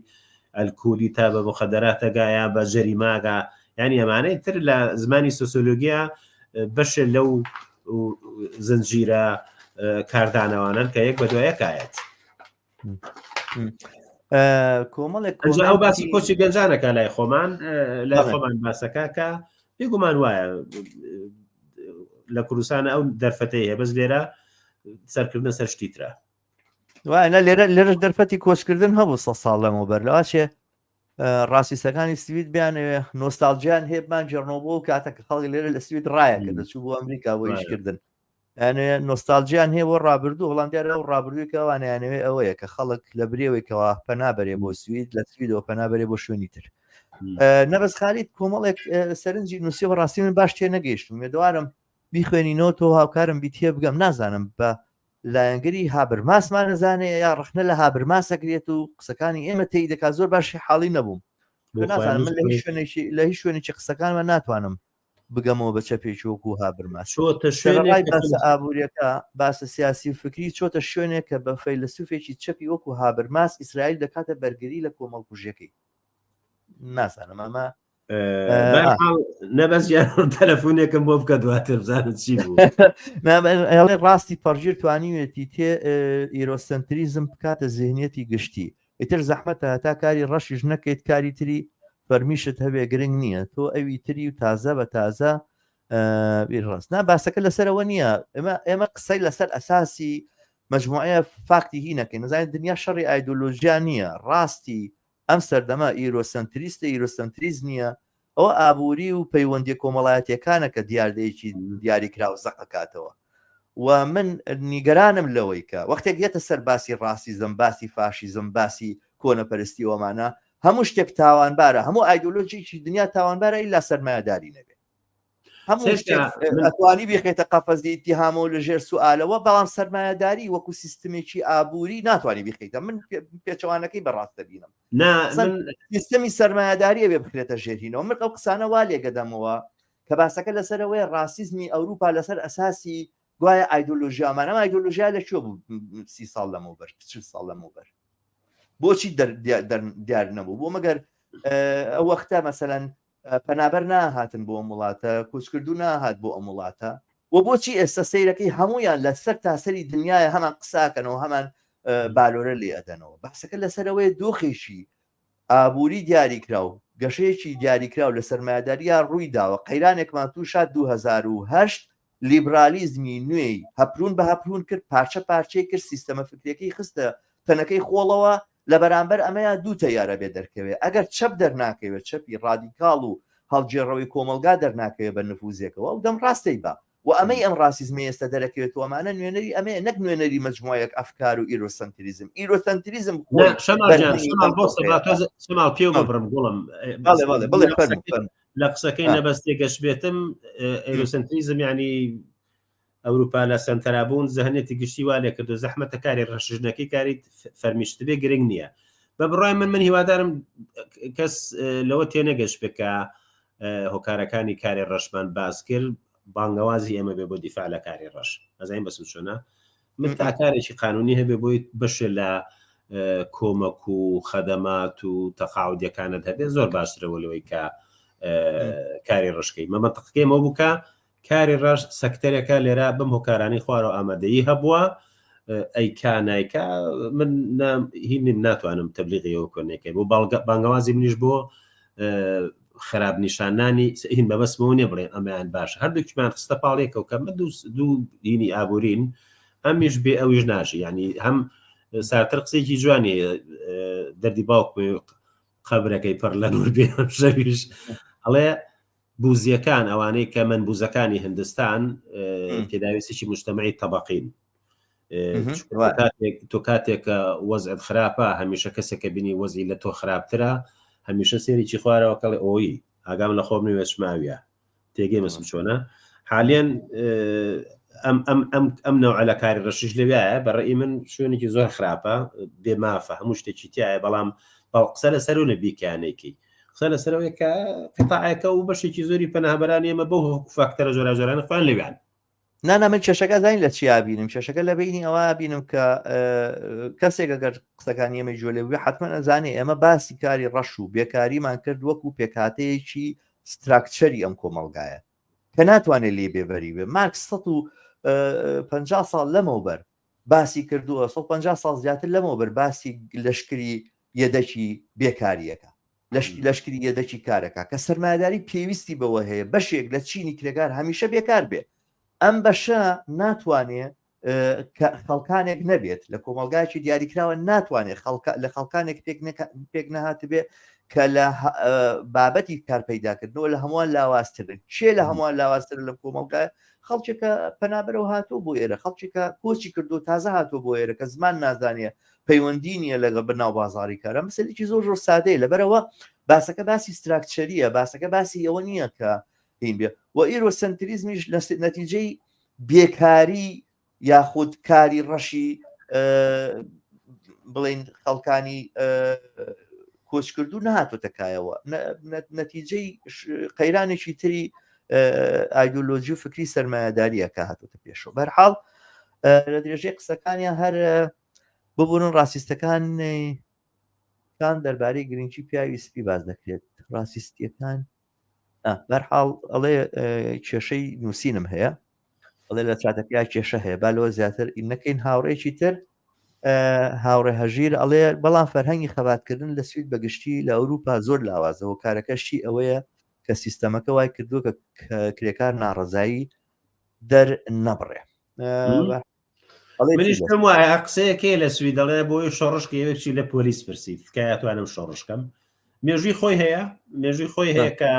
Speaker 2: ئەلکولی تا بە مخدراتەگا یا بە جەریماگا یعنی ئەمانەی تر لە زمانی سۆسیۆلۆگیا بەشێ لەو زنجیرە کاردانەوانن کە یەک بە دوایەکایەت
Speaker 1: کۆمەڵێک
Speaker 2: ئەو باسی کۆچی گەنجانەکە لای خۆمان لای خۆمان باسەکە کە بێگومان وایە لە کوردستان ئەو دەرفەتەی هەیە بەس لێرە سەرکردنە سەر شتی ترە
Speaker 1: وایە لێرە لێرەش دەرفەتی کۆچکردن هەبوو سە ساڵ لەمەوبەر لەواچێ ڕاستیستەکانی سوید بیانەوێ نۆستالجیان هەیە بمانگێڕنەوە بۆ کاتە کە خەڵک لێرە لە سوید ڕایە کە دەچوو بۆ ئەمریکا بۆ ئیشکردن یانێ نۆستالجیان هەیە بۆ ڕابردوو بەڵام دیارە ئەو ڕابردووی کە ئەوانیانەوێ ئەوەیە کە خەڵک لە برێوەی کەوا پەنا بەرێ بۆ سوید لە سویدەوە پەنا بەرێ بۆ شوێنی تر نەبەز خالید کۆمەڵێک سەرنجی نووسیەوە ڕاستی من باش تێ نەگەیشتم مێدوارم بیخوێنینەوە تۆ هاوکارم بی تێ بگەم نازانم بە لایەنگری هابرماسمان نەزانێ یا ڕەخنە لە هابرماس ئەگرێت و قسەکانی ئێمە تێی دەکات زۆر باشی حاڵی نەبووم نازانم من لە هیچ شوێنێکی لە هیچ شوێنێکی قسەکانمە ناتوانم بگەمەوە بە چەپێکی وەکو هابرماس
Speaker 2: چۆتە شوێنێک
Speaker 1: باسە ئابووریەکە باسە سیاسی و فکری چۆتە شوێنێک کە بە فەیلەسوفێکی چەپی وەکو هابرماس ئیسرائیل دەکاتە بەرگری لە کۆمەڵکوژیەکەی نازانم ئەمە
Speaker 2: نەبەس تەلەفۆنێکم بۆ بکە دواتر بزانم چی بوو
Speaker 1: ئەڵێ ڕاستی پەڕگیر توانیوێتی تێ ئیرۆسەنتریزم بکاتە زیهنیەتی گشتی ئیتر زەحمەتە هەتا کاری ڕەشیش نەکەیت کاری تری فەرمیشت هەبێ گرنگ نییە تۆ ئەوی تری و تازە بە تازە بیر ڕاست نا باسەکە لەسەرەوە نییە ئێمە ئێمە قسەی لەسەر ئەساسی مجموعەیە فاکتی هی نەکەین نزانین دنیا شەڕی ئایدۆلۆژیا نییە ڕاستی ئەم سەردەمە ئیرۆسەنتریستە ئیرۆسەنتریز نییە، ئەوە ئابووری و پەیوەندییە کۆمەڵایەتییەکانە کە دیاردەیەکی دیاریکراو زەق ئەکاتەوە. و من نیگەرانم لەوەی کە وەختێک یەتە سەر باسی ڕاسیزم، باسی فاشیزم، باسی کۆنەپەرستی و ئەمانە، هەموو شتێک تاوانبارە، هەموو ئایدۆلۆژیی دنیا تاوانبارە ئیلا سەرمایەداری نەبێ. هەموو شتێک ئەتوانی بیخەیتە قەفەزی ئیتیهامەوە لە ژێر سوئالەوە، بەڵام سەرمایەداری وەکو سیستمێکی ئابووری ناتوانی بیخەیتە. من پێچەوانەکەی بە ڕاست دەبینم. سیستمی سەرمایەداری ئەبێ بخرێتە ژێر هینەوە. من ئەو قسانە وا لێگەدەمەوە کە باسەکە لەسەر ئەوەیە ڕاسیزمی ئەوروپا لەسەر ئەساسی گوایە ئایدۆلۆژیامان ئەم ئایدۆلۆژیا لە کوێ بوو سی ساڵ لەمەوبەر چل ساڵ لەمەوبەر بۆچی دیار نەبوو بۆ مەگەر ئەو وەختە مەسەلەن پەنابەر ناهاتن بۆ ئەم وڵاتە کۆچکردو ناهات بۆ ئەم وڵاتە و بۆچی ئێستا سەیرەکەی هەمویان لە سەر تاسەری دنیاە هەمان قساکەنەوە هەمان بالۆرە لێ ئەدەنەوە باسەکە لەسەرەوەی دۆخێکی ئابووری دیاریکراو، گەشەیەکی دیاریکراو لە سەرمایەدارییا ڕووی داوە، قەیرانێکمان تووش هات 2008 لیبرالیزمی نوێی هەپروون بە هەپروون کرد، پارچە پارچەی کرد، سیستەمە فکریەکەی خستە تەنەکەی خۆڵەوە، لە بەرامبەر ئەمەیا دوو تەیار ئەبێ دەرکەوێ، ئەگەر چەپ دەرناکەوێ، چەپی ڕادیکاڵ و هەڵگێڕەوەی کۆمەڵگا دەرناکەوێ بە نفوزێکەوە، ئەو دەم ڕاستەی با. و ئەمەی ئەم ڕاسیزمەی ئێستا دەرەکەوێتەوە ئەمانە نوێنەری ئەمەیە نەک نوێنەری مەجموعەیەک ئەفکار و ئیرۆسەنتریزم ئیرۆسەنتریزم خۆی
Speaker 2: شەماڵ جان
Speaker 1: بەرهەمی
Speaker 2: شەماڵ
Speaker 1: ئەم
Speaker 2: بۆ سەبا
Speaker 1: دۆخەیە.
Speaker 2: تۆزێ شەماڵ پێو
Speaker 1: بەڵێ
Speaker 2: ببڕم گوڵم
Speaker 1: بەڵێ بەڵێ بڵێ
Speaker 2: لە
Speaker 1: فەرموو
Speaker 2: قسەکەی
Speaker 1: فەرموو
Speaker 2: لە قسەکەی
Speaker 1: آه.
Speaker 2: نەبەست تێگەشت بێتم ئێرۆسەنتریزم یعنی ئەوروپا لە سەنتەرا بوون زەهنێتی گشتی وا لێکردو زەحمەتە کاری ڕەشژنەکەی کاری فەرمیشت بێ گرنگ نییە بە بڕای من من هیوادارم کەس لەوە تێنەگەشت بێ کە هۆکارەکانی کاری ڕەشمان باس کرد بانگەوازی ئێمە بێ بۆ دیفاع لە کاری ڕەش ئەزانین بەسم چۆنە من تا کارێکی قانونی هەبێ بۆی بەشێ لە کۆمەک و خەدەمات و تەقاعودیەکانت هەبێ زۆر باشترەوە لەوەی کە کاری ڕشکەی مە مەنتقەکەی مەوە بوو کە کاری ڕەش سەکتەرێکە لێرە بەم هۆکارانی خوارەوە ئامادەیی هەبووە ئەیکا نایکا من هینیم ناتوانم تەبلیغیەوە کۆنێکەی بۆ بانگەوازی منیش بۆ خراپ نیشانانی هین مەبەستمەوە نیە بڵێن ئەمەیان باش هەردووکیمان خستە پاڵێکەوە کە مە دوو دینی ئابوورین ئەمیش بێ ئەویش ناژی ینی هەم سارتر قسێکی جوانی دەردی باوکم قەبرەکەی پڕ لە نور بێ شەویش ئەڵێ بوزیەکان ئەوانەی کە مەنبوزەکانی هندستان پێداویستێکی مجتەمەعی تەبەقین تۆ کاتێک وەزعت خراپە هەمیشە کەسێکە بینی وەزی لە تۆ خراپترە هەمیشە سێرێکی خوارەوە کەڵێ ئۆی ئاگام لە خۆم نوێ چماویە تێگەی مەسم چۆنە حالێن ئەم ئەم ئەم ئەم نەوعە لە کاری ڕەشیش لەوایە بە ڕێی من شوێنێکی زۆر خراپە بێ مافە هەموو شتێکی تایە بەڵام بەڵ قسە لەسەر و لە بیکانێکی قسە لەسەرەوەی کە قطاعەکە و بەشێکی زۆری پەنابەرانی ئێمە بەو فاکتەرە جۆراجۆرانە خۆیان لەویان
Speaker 1: نا نا من کێشەکە زانین لە چیا بینم کێشەکە لە بینی ئەوە بینم کە کەسێک ئەگەر قسەکانی ئێمە گوێ لێ بووی حتمما ئەزانێ ئێمە باسی کاری ڕەش و بێکاریمان کرد وەکو پێکهاتەیەکی structure ی ئەم کۆمەڵگایە کە ناتوانێت لێ بێبەری بێ مارکس 150 ساڵ لەمەوبەر باسی کردووە 150 ساڵ زیاتر لەمەوبەر باسی لەشکری یەدەکی بێکاریەکە لەشکری یەدەکی کارەکە کە سەرمایەداری پێویستی بەوە هەیە بەشێک لە چینی کرێکار هەمیشە بێکار بێ ئەم بەشە ناتوانێ کە خەڵکانێک نەبێت لە کۆمەلگایکی دیاریکراوە ناتوانێت خەڵکە لە خەڵکانێک پێک نەهاتبێ کە لە بابەتی کار پەیداکردنەوە لە هەمووان لاوازترن چێ لە هەمووان لاوازتر لە کۆمەلگای خەڵکێکە پەنابەرەوە هاتوو بۆ ئێرە خەڵکێکە کۆچی کردو تازە هاتوو بۆ ئێرە کە زمان نازانێ پەیوەندی نییە لەگەڵ بەناو بازاری کارە مەسەلێکی زۆر زۆر سادەیە لەبەرەوە باسەکە باسی structure یە باسەکە باسی ئەوە نییە کە هین بێ و ئیرۆسەنتریزمیش نەتیجەی بێکاری یاخود کاری ڕەشی بڵین خەڵکانی کۆچکردو نهاتۆتە کایەوە نەتیجەی قەیرانێکی تری ئایدۆلۆژی و فکری سەرمایەداریە کە هاتۆتە پێشەوە بەرحاڵ لە درێژەی قسەکانیان هەر ببورن ڕاستیستەکان کان دەربارەی گرنگی پیاوی سپی باز دەکرێت ڕاستیستیەکان بەرحاڵ ئەڵێ کێشەی نووسینم هەیە ئەڵێ لە چاتەکەیا کێشە هەیە با لەوە زیاتر نەکەین هاوڕێکی تر هاوڕێ هەژیر ئەڵێ بەڵام فەرهەنگی خەباتکردن لە سوید بەگشتی لە ئەوروپا زۆر لاوازە هۆکارەکەشی ئەوەیە کە سیستەمەکە وای کردووە کە کرێکار ناڕەزایی دەر نەبڕێ
Speaker 2: منیش پێم وایە قسەیەکەیە لە سوید دەڵێ بۆی شۆڕشکە ئێوە چی لە پۆلیس پرسی تکایە توانم شۆڕشکەم مێژووی خۆی هەیە مێژووی خۆی هەیە کە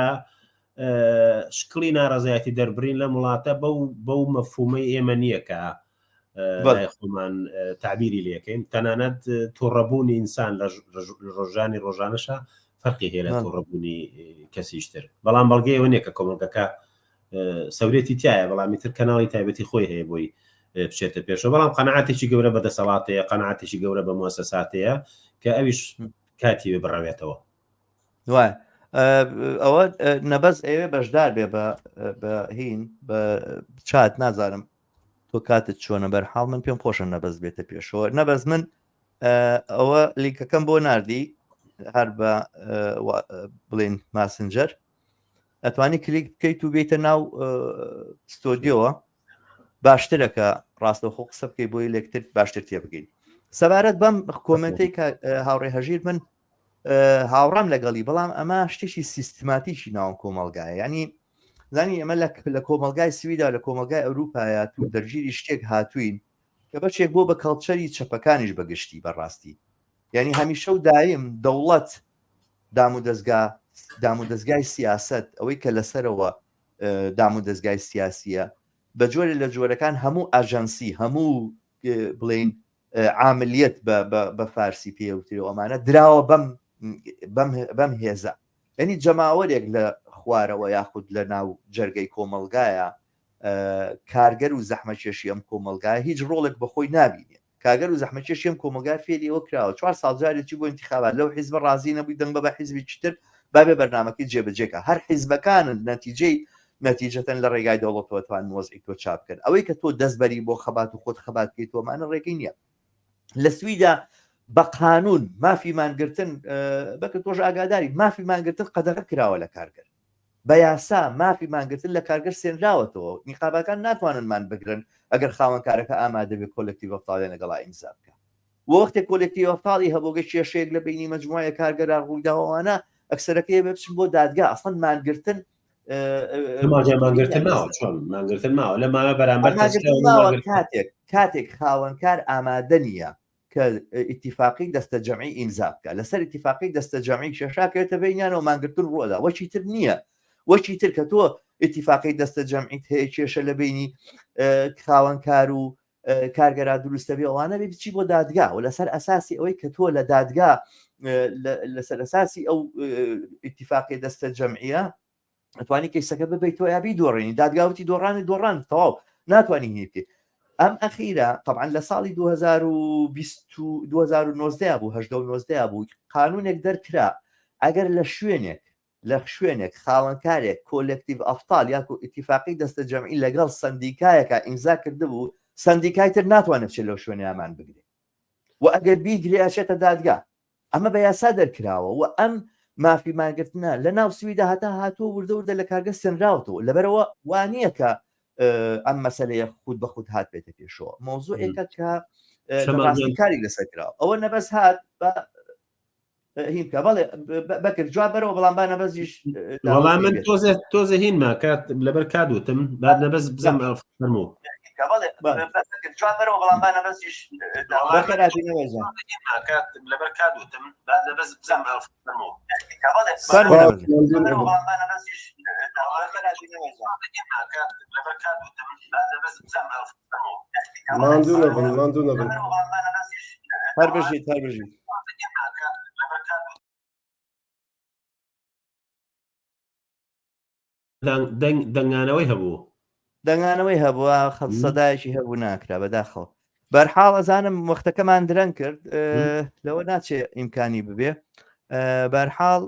Speaker 2: شکڵی ناڕەزایەتی دەربڕین لەم وڵاتە بەو بەو مەفهومەی ئێمە نییە کە لای خۆمان تعبیری لەکەین تەنانەت تووڕەبوونی ئینسان لە ڕۆژانی ڕۆژانەشە فەرقی هەیە لە تووڕەبوونی کەسیشتر بەڵام بەڵگەیەوە نییە کە کۆمەڵگەکە سەورێتی تایە بەڵام ئیتر کەناڵی تایبەتی خۆی هەیە بۆی بچێتە پێشەوە بەڵام قەنەعاتێکی گەورە بە دەسەڵاتەیە قەنەعاتێکی گەورە بە موسەساتەیە کە ئەویش کاتی بڕەوێتەوە
Speaker 1: وایە ئەوە نەبەز ئەوێ بەشدار بێ بە هین بە چات نازانم تۆ کاتت چۆنە بەرحاڵ من پێم خۆشە نەبەز بێتە پێشەوە نەبەز من ئەوە لینکەکەم بۆ نردی هەر بە بڵین ماسنجەر ئەتوانی کلیک بکەیت و بێتە ناو ستۆدیۆوە باشترە کە ڕاستەوخۆ قسە بکەی بۆی لەکتر باشتر تێبگەین سەبارەت بەم کۆمنتەی کە هاوڕێ هەژیر من هاوڕام لەگەڵی بەڵام ئەمە شتێکی سیستماتیکی ناو کۆمەلگایە ینی زانی ئەمە لە کۆمەلگای سویدا لە کۆمەلگای ئەوروپایە تو دەرگیری شتێک هاتوین کە بەشێک بۆ بە کەڵچەری چەپەکانیش بەگشتی بەڕاستی یعنی هەمیشە و دایم دەوڵەت دامودەزگا دامودەزگای سیاسەت ئەوەی کە لەسەرەوە دامودەزگای سیاسیە بە جۆرێ لە جۆرەکان هەموو ئاژانسی هەموو بڵین عاملیت بە فارسی پێوترێ ئەمانە دراوە بەم بەم هێزە یعنی جەماوەرێک لە خوارەوە یاخود لە ناو جەرگەی کۆمەلگایە کارگەر و زەحمەکێشی ئەم کۆمەلگای هیچ ڕۆڵێک بەخۆی نابینێت کارگەر و زەحمەتکێشی ئەم کۆمەڵگا فێری ئەوە کراوە چوار ساڵ جارێ چی بۆ ئینتیخابات لەو حیزبە ڕازی نەبووی دەنگ بە بە حیزبێکی تر با بێ بەرنامەکەی جێبەجێ کە هەر حیزبەکانن نەتیجەی نەتیجەتەن لە ڕێگای دەوڵەتەوە توان وەزعی تۆ چاپ بکەن ئەوەی کە تۆ دەست بەری بۆ خەبات و خۆت خەبات بکەیت تۆمانە ڕێگەی نییە لە سویدا بە قانون مافی مانگرتن بەکە تۆش ئاگاداری مافی مانگرتن قەدەغە کراوە لە کارگەر بە یاسا مافی مانگرتن لە کارگەر سێنراوەتەوە، نیقابەکان ناتوانن مان بگرن ئەگەر خاوەنکارەکە ئامادە بێ kollektivavtal یان لەگەڵا ئیمزا بکا. وە وەختێ kollektivavtal ی هەبوو گەر کێشەیەک لە بەینی مەجموعەیە کارگەرا ڕوویداوە ئەوانە ئەکسەرەکەی ئەبێ بچن بۆ دادگا ئەسڵەن مانگرتن
Speaker 2: مانگرتن ماوە چۆن مانگرتن ماوە لە ماوە بەرامبەر
Speaker 1: کاتێک کاتێک خاوەنکار ئامادە نییە کە ئیتیفاقی دەستە جەمعی ئیمزا بکە لەسەر ئیتیفاقی دەستە جەمعی کێشاکەوێتە بینیانەوە مانگرتن ڕووەدا وەکی تر نییە وەکی تر کە تۆ ئیتیفاقی دەستە جەمعیت هەیە کێشە لە بینی خاوەنکار و کارگەرا دروستە بێ ئەوانە بێ بچی بۆ دادگا و لەسەر ئەساسی ئەوەی کە تۆ لە دادگا لەسەر ئەساسی ئەو ئیتیفاقی دەستە جەمعیە ئەتوانی کەیسەکە ببیتەوە یا بیدۆڕێنی دادگا وتی دۆڕانی دۆڕان تەواو ناتوانانی هینی بکەیت ئەم ئەخیرە طبعا لە ساڵی 2019 بوو 19 بوو قانونێک دەرکرا ئەگەر لە شوێنێک لە شوێنێک خاوەنکارێک kollektivavtal یاکو ئیتیفاقی دەستە جەمعی لەگەڵ سندیکایەکە ئیمزا کردبوو سندیکای تر ناتوانێت بچێت لەو شوێنیامان بگرێت و ئەگەر بیگرێ ئەچێتە دادگا ئەمە بە یاسا دەرکراوە و ئەم مافی مانگرتنە لە ناو سویدا هەتا هاتووە وردە وردە لە کارگە سێنراوەتەوە لەبەرەوە وا نییە کە ئەم مەسلەیە خود بە خود هات بێتە پێشەوە مۆزوعێکە کە ڕاستی کاری لەسەر کراوە ئەوە نەبەس هات بە هین بکە بەڵێ بەکر جواب بەرەوە بەڵام با نەبەزیش
Speaker 2: وەڵام من تۆزێ تۆزێ هینما کات لەبەر کات وتم با نەبەز بزەم فەرموو
Speaker 3: ماندوو نەبن ماندوو نەبن
Speaker 1: هەر بژیت هەر بژیت
Speaker 2: دەنگانەوەی هەبوو
Speaker 1: دەنگانەوەی هەبووە خەڵ سەدایەکی هەبوو ناکرا بەداخەوە بەرحاڵ ئەزانم وەختەکەمان درەنگ کرد لەوە ناچێ ئیمکانی ببێ بەرحاڵ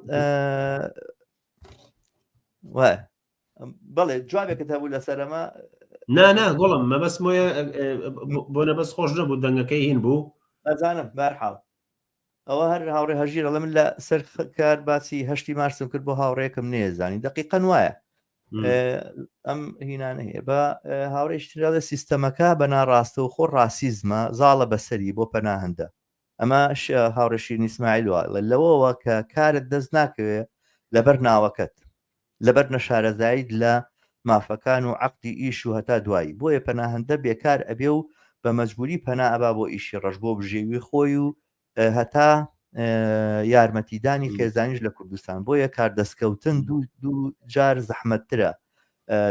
Speaker 1: بەڵێ جوابێکت هەبوو لەسەر ئەمە
Speaker 2: نا نا گوڵم مەبەست مۆیە بۆ نەبەست خۆش نەبوو دەنگەکەی هین بوو
Speaker 1: ئەزانم بەرحاڵ ئەوە هەر هاوڕێ هەژیر ئەڵێ من لە سەر کار باسی هەشتی مارسم کرد بۆ هاوڕێکم نێزانی دقیقەن وایە ئەم هینانە هەیە بە هاوڕێشترا لە سیستەمەکە بە ناڕاستە و خۆ ڕاسیزمە زاڵە بەسەری بۆ پەناهندە ئەمە هاوڕێشی نیسماعیل وایڵە لەوەوە کە کارت دەست ناکەوێ لەبەر ناوەکەت لەبەر نەشارەزاییت لە مافەکان و عەقدی ئیش و هەتا دوایی بۆیە پەناهەندە بێکار ئەبێ و بە مەجبوری پەنا ئەبا بۆ ئیشی ڕەش بۆ بژێوی خۆی و هەتا. یارمەتیدانی خێزانیش لە کوردستان بۆیە کار دەستکەوتن دوو جار زەحمەتترە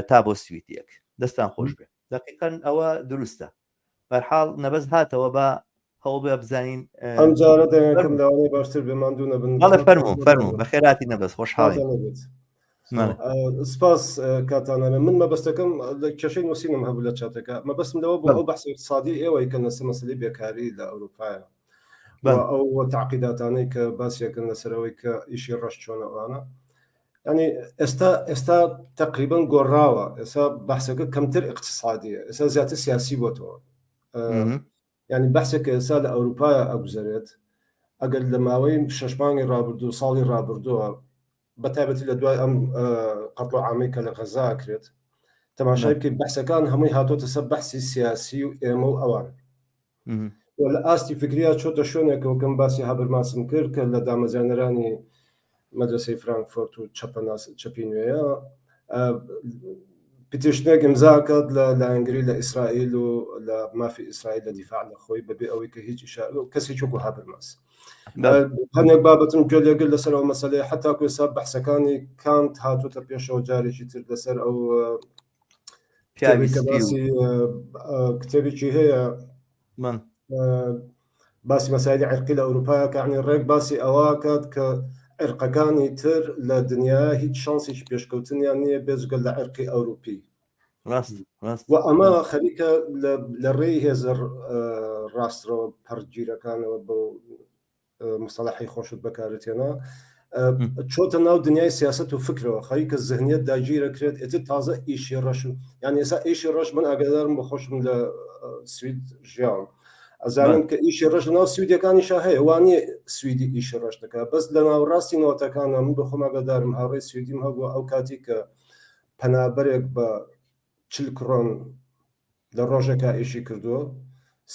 Speaker 1: تا بۆ سویدیەک دەستان خۆش بێ دقیقا ئەوە دروستە بەرحاڵ نەبەز هاتەوە بە هەوڵ بێ بزانین
Speaker 3: ئەم جارە دەنگەکەم لەوانەیە باشتر بێ ماندوو نەبن
Speaker 1: بەڵێ فەرموو فەرموو بەخێراتی نەبەز خۆشحاڵی
Speaker 3: سپاس کاتانە من مەبەستەکەم لە کێشەی نووسینم هەبوو لە چاتەکە مەبەستم لەوە بۆ ئەو بەحسی اقتصادی ئێوەی کە لەسەر مەسەلەی بێکاری لە ئەوروپایە ئەو تعقیداتانەی کە باسیەکەن لەسەرەوەی کە ئیشی ڕەش چۆنە ئەوانە ینی ئێستا ئێستا تقریبا گۆڕاوە ئێستا بەحسەکە کەمتر اقتصادیە ئێستا زیاتر سیاسی بۆتەوە ینی بەحسێک کە ئێستا لە ئەوروپا ئەگوزەرێت ئەگەر لە ماوەی شەش مانگی ڕابردوو ساڵی ڕابردووە بە تایبەتی لە دوای ئەم قەتڵ و عامەی کە لە غەزا ئەکرێت تەماشای بکەیت بەحسەکان هەمووی هاتۆتە سەر بەحسی سیاسی و ئێمە و ئەوان و لە ئاستی فکریا چۆتە شوێنێکەوە کەم باسی هابرماسم کرد کە لە دامەزرێنەرانی مەدرسەی فرانکفۆرت و چەپە چەپی نوێیە petition ێک ئیمزا کات لە لایەنگری لە ئیسرائیل و لە مافی ئیسرائیل لە دیفاع لە خۆی بەبێ ئەوەی کە هیچ کەسێکی وەکو هابرماس هەندێک بابەتم گوێ لێگر لەسەر ئەو مەسەلەیە حتا ئێستا بەحسەکانی کانت هاتوتە پێشەوە جارێکی تر لەسەر ئەو باسی کتێبێکی هەیە من باسی مەسایلی عرقی لە ئەوروپا کانی ڕێک باسی ئەوە کات کە عرقەکانی تر لە دنیا هیچ شانسێکی پێشکەوتنیان نییە بێجگە لە عرقی ئەوروپی
Speaker 1: ڕاست ڕاست
Speaker 3: و ئەمە خەریکە لە ڕێی هێزە ڕاستڕەوە پەڕگیرەکانەوە بۆ مستەڵەحی خۆشت بەکارتێنا چۆتە ناو دنیای سیاست و فکرەوە خەریکە زهنیت داگیرەکرێت ئێتر تازە ئیشی ڕەش و یان ئێستا ئیشی ڕەش من ئاگادارم بە خۆشم لە سوید ژیاوم ئەزانم کە ئیشی ڕەش لەناو سویدەکانیشا هەیە وانە سویدی ئیشی ڕەش دەکات بەس لە ناوەڕاستی نۆتەکانە من بە خۆم ئاگادارم هاوڕێی سویدیم هەبووە ئەو کاتی کە پەنابەرێک بە چل کڕۆن لە ڕۆژێکا ئیشی کردووە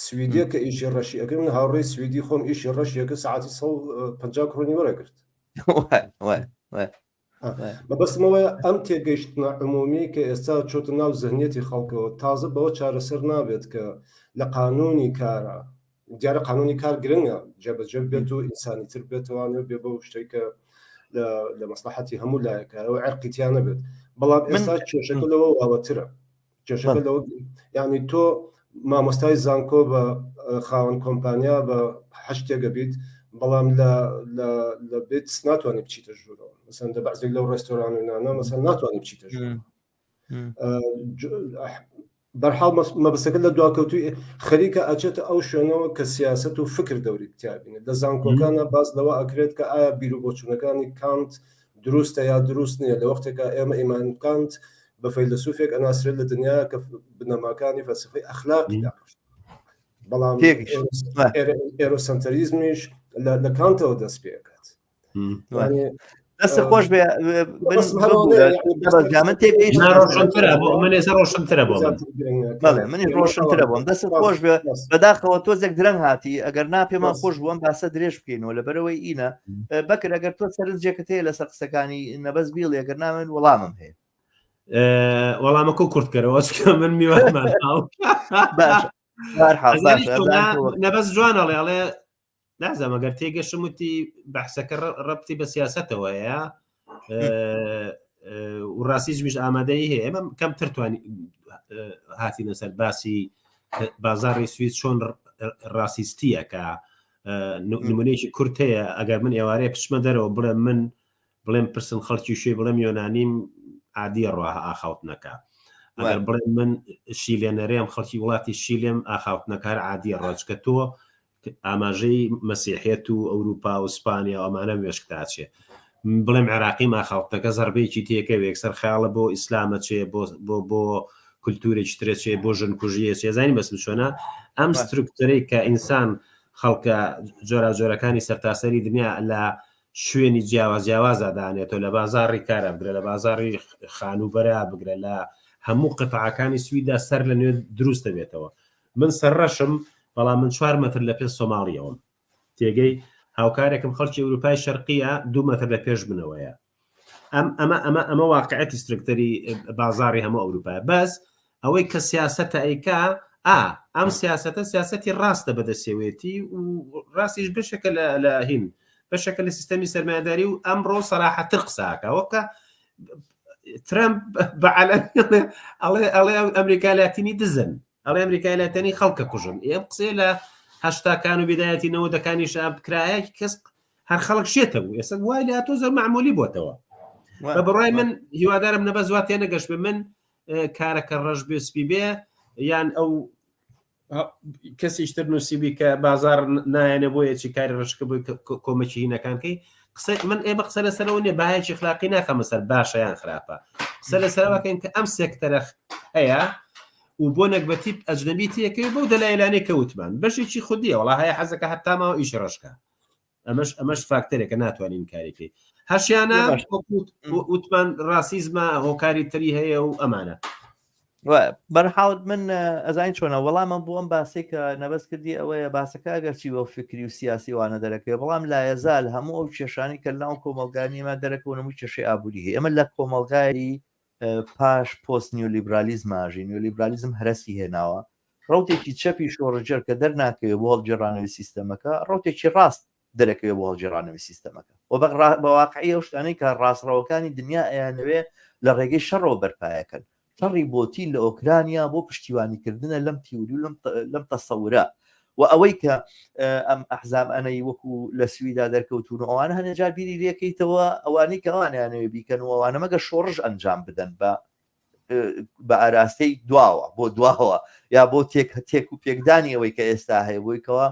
Speaker 3: سویدیە کە ئیشی ڕەشی ئەکرد من هاوڕێی سویدی خۆم ئیشی ڕەشیەکە ساعتی 150 کڕۆنی وەرەگرت مەبەستمەوەیە ئەم تێگەیشتنە عمومی کە ئێستا چۆتە ناو زهنیەتی خەڵکەوە تازە بەوە چارەسەر نابێت کە لە قانونی کارە دیارە قانونی کار گرنگە جێبەجێ بێت و ئینسانی تر بێتوانێ و بێ بەو شتێک کە لە مەسلحەتی هەموو لایەکە ئەو عرقی تیا نەبێت بەڵام ئێستا کێشەکە لەوە واوەترە کێشەکە لەوە یعنی تۆ مامۆستای زانکۆ بە خاوەن کۆمپانیا بە هەشتێکە بیت بەڵام لە لە بێت ناتوانانی بچیتە ژوورەوە مەسەن لە بەعزێک لەو ڕێستۆران و نانە مەسەن ناتوانانی بچیتە ژوورەوە بەرحاڵ مەبەستەکە لە دواکەوتوی خەریکە ئەچێتە ئەو شوێنەوە کە سیاست و فکر دەوری تیابینێت لە زانکۆکانە باس لەوە ئەکرێت کە ئایا بیر و بۆچوونەکانی کانت دروستە یا دروست نییە لە وەختێکا ئێمە ئیمان کانت بە فەیلەسوفێک ئەناسرێت لە دنیا کە بنەماکانی فەلسفەی ئەخلاقی داڕشت بەڵام ئێرۆسەنتەریزمیش لە کانتەوە دەست پێکات
Speaker 1: دەست خۆش بێ من
Speaker 2: ڕۆشنترە بۆ من ئێستا ڕۆشنترە بۆ
Speaker 1: بەڵێ منی ڕۆشنترە بۆم دەست خۆش بێ بەداخەوە تۆزێک درەنگ هاتی ئەگەر نا پێمان خۆش بووم باسە درێژ بکەینەوە لەبەرەوەی ئینە بەکر ئەگەر تۆ سەرنجێکت هەیە لەسەر قسەکانی نەبەز بیڵێ ئەگەر نا من وەڵامم هەیە
Speaker 2: وەڵامەکە کورتکەرەوە چکە من میوانمان
Speaker 1: باش
Speaker 2: نەبەز جوان ئەڵێ ئەڵێ نازانم ئەگەر تێگەشتم وتی بەحسەکە ڕەبتی بە سیاسەتەوە هەیە و ڕاستیزمیش ئامادەی هەیە ئێمە کەمتر توانی هاتینە سەر باسی بازاڕی سوید چۆن ڕاستیستیە کە نمونەیەکی کورت هەیە ئەگەر من ئێوارەیە بچمە دەرەوە بڵێم من بڵێم پرسن خەڵکی شوێ بڵێم یۆنانیم عادیە ڕواه ئاخاوتنەکە ئەگەر بڵێم من شیلێنەرێم خەڵکی وڵاتی شیلێم ئاخاوتنەکار عادیە ڕۆچکە تۆ ئاماژەی مەسیحیەت و ئەوروپا و ئیسپانیا و ئەمانە مێشکتا ئەچێ. بڵێم عێراقی ماخاوتنەکە زەربەیەکی تێکەوێ یەکسەر خەیاڵە بۆ ئیسلام ئەچێ بۆ بۆ بۆ کولتوورێکی ترە چێ بۆ ژنکوژیە چێ زانی بەسم چۆنە ئەم سترکتەرەی کە ئینسان خەڵکە جۆراوجۆرەکانی سەرتاسەری دنیا لە شوێنی جیاواز جیاوازا دانێتەوە لە بازاڕی کارا بگرە لە بازاڕی خانووبەرە بگرە لە هەموو قەتعەکانی سویدا سەر لە نوێ دروست دەبێتەوە من سەرڕەشم بەڵام من چوار مەتر لە پێش سۆماڵیەوەم تێگەی هاوکارێکم خەڵکی ئەوروپای شەرقیە دوو مەتر لە پێش منەوەیە ئەم ئەمە ئەمە ئەمە واقعەتی سترکتەری بازاری هەموو ئەوروپای بەس ئەوەی کە سیاسەتە ئەیکا ئا ئەم سیاسەتە سیاسەتی ڕاستە بەدەسێوێتی و ڕاستیش بەشێکە لە هین بەشێکە لە سیستەمی سەرمایەداری و ئەمڕۆ سەراحەتر قساکە وەکە ترەمپ بە عەلەنی ئەڵێ ئەڵێ ئەمریکا لاتینی دزن ئەڵێ ئەمریکای لاتینی خەڵکە کوژن ئێم قسەیە لە هەشتاکان و بدایەتی نەوەدەکانیش بکرایە کەس هەر خەڵک شێتە بوو ئێستا وای لە تۆ زۆر معمولی بۆتەوە بە بڕای من هیوادارم نەبەز وا تێنەگەشت بێ من کارەکە ڕەش بێ سپی بێ یان ئەو کەسیش تر نووسیبی کە بازار نایەنێ بۆ یەکی کاری ڕشکە بۆی کۆمەکی هینەکانکەی قسە من ئێمە قسە لەسەرەوە نیە باهێکی خلاقی ناخەمە سەر باشە یان خراپە قسە لەسەرەوەکەین کە ئەم سێکتەرە هەیە و بۆ نەگبەتی ئەجنەبی تێکەوێ بەو دەلایلانەی کە وتمان بەشێکی خودیە وڵا هەیە حەزەکە هەتا ماوە ئیش ڕەشکە ئەمەش ئەمەش فاکتەرێکە ناتوانین کاریکەی هەشیانە وتمان ڕاسیزمە هۆکاری تری هەیە و ئەمانە
Speaker 1: بەرحاڵ من ئەزانین چۆنە وەڵامە بۆ ئەم باسێک کە نەبەست کردی ئەوەیە باسەکە ئەگەرچی بۆ فکری و سیاسی وانە دەرەکەوێ بەڵام لایەزال هەموو ئەو کێشانی کە لەناو کۆمەڵگانی ئێمە دەرەکەون هەموو کێشەی ئابووری هەیە ئێمە لە کۆمەڵگای پاش پۆست نیولیبرالیزم ئاژین نیولیبرالیزم هەرەسی هێناوە ڕوتێکی چەپی شۆڕشگێڕ کە دەرناکەوێ بۆ هەڵگێڕانەوەی سیستەمەکە ڕوتێکی ڕاست دەرەکەوێ بۆ هەڵگێڕانەوەی سیستەمەکە و بە واقعی ئەو شتانەی کە ڕاستڕەوەکانی دنیا ئەیانەوێ لە ڕێگەی شەڕەوە بەرپایەکەن شەڕی بۆتین لە ئۆکرانیا بۆ پشتیوانیکردنە لەم تیوری و لەم تەسەورە و ئەوەی کە ئەم ئەحزاب ئەنەی وەکو لە سویدا دەرکەوتون و ئەوانە هەنێ جار بیری لێکەیتەوە ئەوانەی کە ئەوانیانەوێ بیکەن و ئەوانە مەگە شۆڕش ئەنجام بدەن بە بە ئاراستەی دواوە بۆ دواوە یا بۆ تێک تێک و پێکدانی ئەوەی کە ئێستا هەیە بۆی کەەوە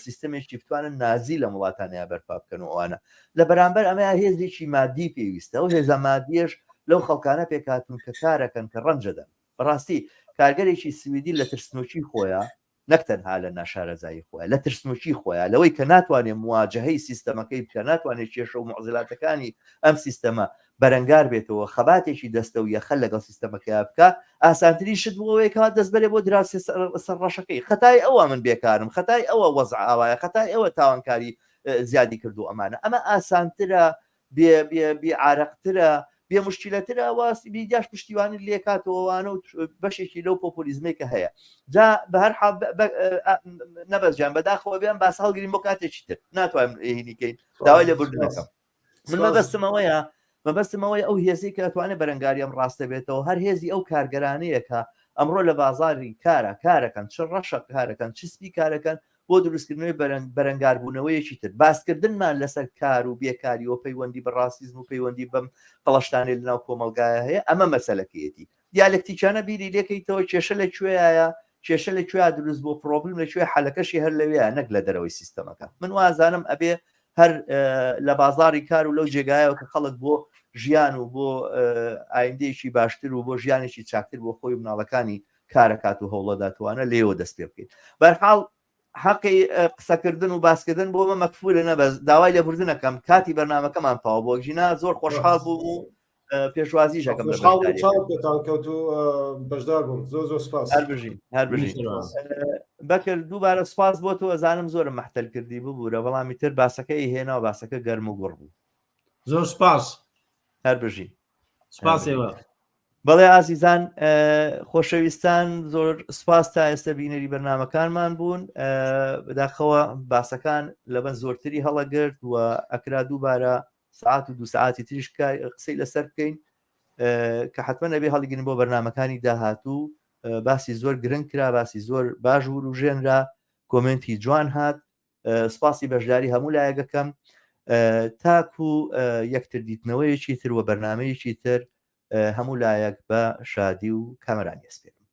Speaker 1: سیستمێکی بتوانن نازی لە وڵاتانیا بەرپا بکەن و ئەوانە لە بەرامبەر ئەمە هێزێکی مادی پێویستە و هێزە مادیەش لەو خەڵکانە پێکهاتوون کە کارەکەن کە ڕەنجەدەن بەڕاستی کارگەرێکی سویدی لە ترسنۆکی خۆیان نەک تەنها لە ناشارەزایی خۆیان لە ترسنۆکی خۆیان لەوەی کە ناتوانێت مواجهەی سیستەمەکەی بکە ناتوانێت کێشە و معزلاتەکانی ئەم سیستەمە بەرەنگار بێتەوە خەباتێکی دەستە و یەخە لەگەڵ سیستەمەکەیا بکە ئاسانترین شت بۆ ئەوەیە کەوا دەست بەرێ بۆ دراوسێ سەر ڕەشەکەی خەتای ئەوە من بێکارم خەتای ئەوە وەزع ئاوایە خەتای ئەوە تاوانکاری زیادی کردو ئەمانە ئەمە ئاسانترە بێ بێ بێ عارەقترە بێ مشکلەترە و میدیاش پشتیوانی لێکاتەوەوانە و بەشێکی لەو پۆپۆلیزمەی کە هەیە جا بە هەر حاڵ نەبەز جان بەداخەوە بێم باس هەڵگرین بۆ کاتێکی تر ناتوانم هینیکەین داوای لێبوردنەکەم من مەبەستم ئەوەیە مەبەستم ئەوەیە ئەو هێزەی کە ئەتوانێت بەرەنگاری ئەم ڕاستە بێتەوە هەر هێزی ئەو کارگەرانەیە کە ئەمڕۆ لە بازاری کارە کارەکەن چ ڕەشە کارەکەن چ سپی کارەکەن بۆ دروستکردنەوەی بەرەنگاربوونەوەیەکی تر باسکردنمان لەسەر کار و بێکاری و پەیوەندی بە ڕاستیزم و پەیوەندی بەم قەڵەشتانەی لەناو کۆمەڵگایە هەیە ئەمە مەسەلەکەیەتی دیالەکتیکانە بیری لێکەیتەوە کێشە لە کوێیە کێشە لە کوێ دروست بۆ پرۆبلم لە کوێ حەلەکەشی هەر لەوێ نەک لە دەرەوەی سیستەمەکە من وازانم ئەبێ هەر لە بازاری کار و لەو جێگایەوە کە خەڵک بۆ ژیان و بۆ ئایندەیەکی باشتر و بۆ ژیانێکی چاکتر بۆ خۆی مناڵەکانی کارەکات و هەوڵەداتوانە لێەوە دەست پێ بکەیت بەرحاڵ حەقی قسەکردن و باسکردن بۆ مە مەکفولە نەبەز داوای لێبوردنەکەم کاتی بەرنمەکەمان تەواو بۆ ژینا زۆر خۆشحاڵ بووم و پێشوازی ژەکەم
Speaker 3: پێتان کەوت و بەشدار بووم زۆر زۆر سپاس
Speaker 1: هەر بژین هەر بژین بەکر دووبارە سپاس بۆ تۆ ئەزانم زۆرم مەحتەل کردی ببوورە بەڵامی تر باسەکەی هێنا و باسەکە گەرم و گوڕ بوو
Speaker 2: زۆر سپاس
Speaker 1: هەر بژین
Speaker 2: سپاس ئێوە
Speaker 1: بەڵێ ئازیزان خۆشەویستان زۆر سپاس تا ئێستا بینەری بەرنمەکانمان بوون بەداخەوە باسەکان لەبەر زۆرتری هەڵەگرت و ئەکرا دووبارە سعات و دو سعاتی تریش قسەی لەسەر بکەین کە حتمما نەبێ هەڵگرن بۆ بەرنمەکانی داهاتوو باسی زۆر گرنگ کرا باسی زۆر باش وروژێنرا کۆمنتی جوان هات سپاسی بەشداری هەموو لایەکەکەم تاکو یەکتر دیتنەوەیەکی تر و بەرنمەیەکی تر هەموو لایەک بە شادی و کامەرانی ئەسپێرم.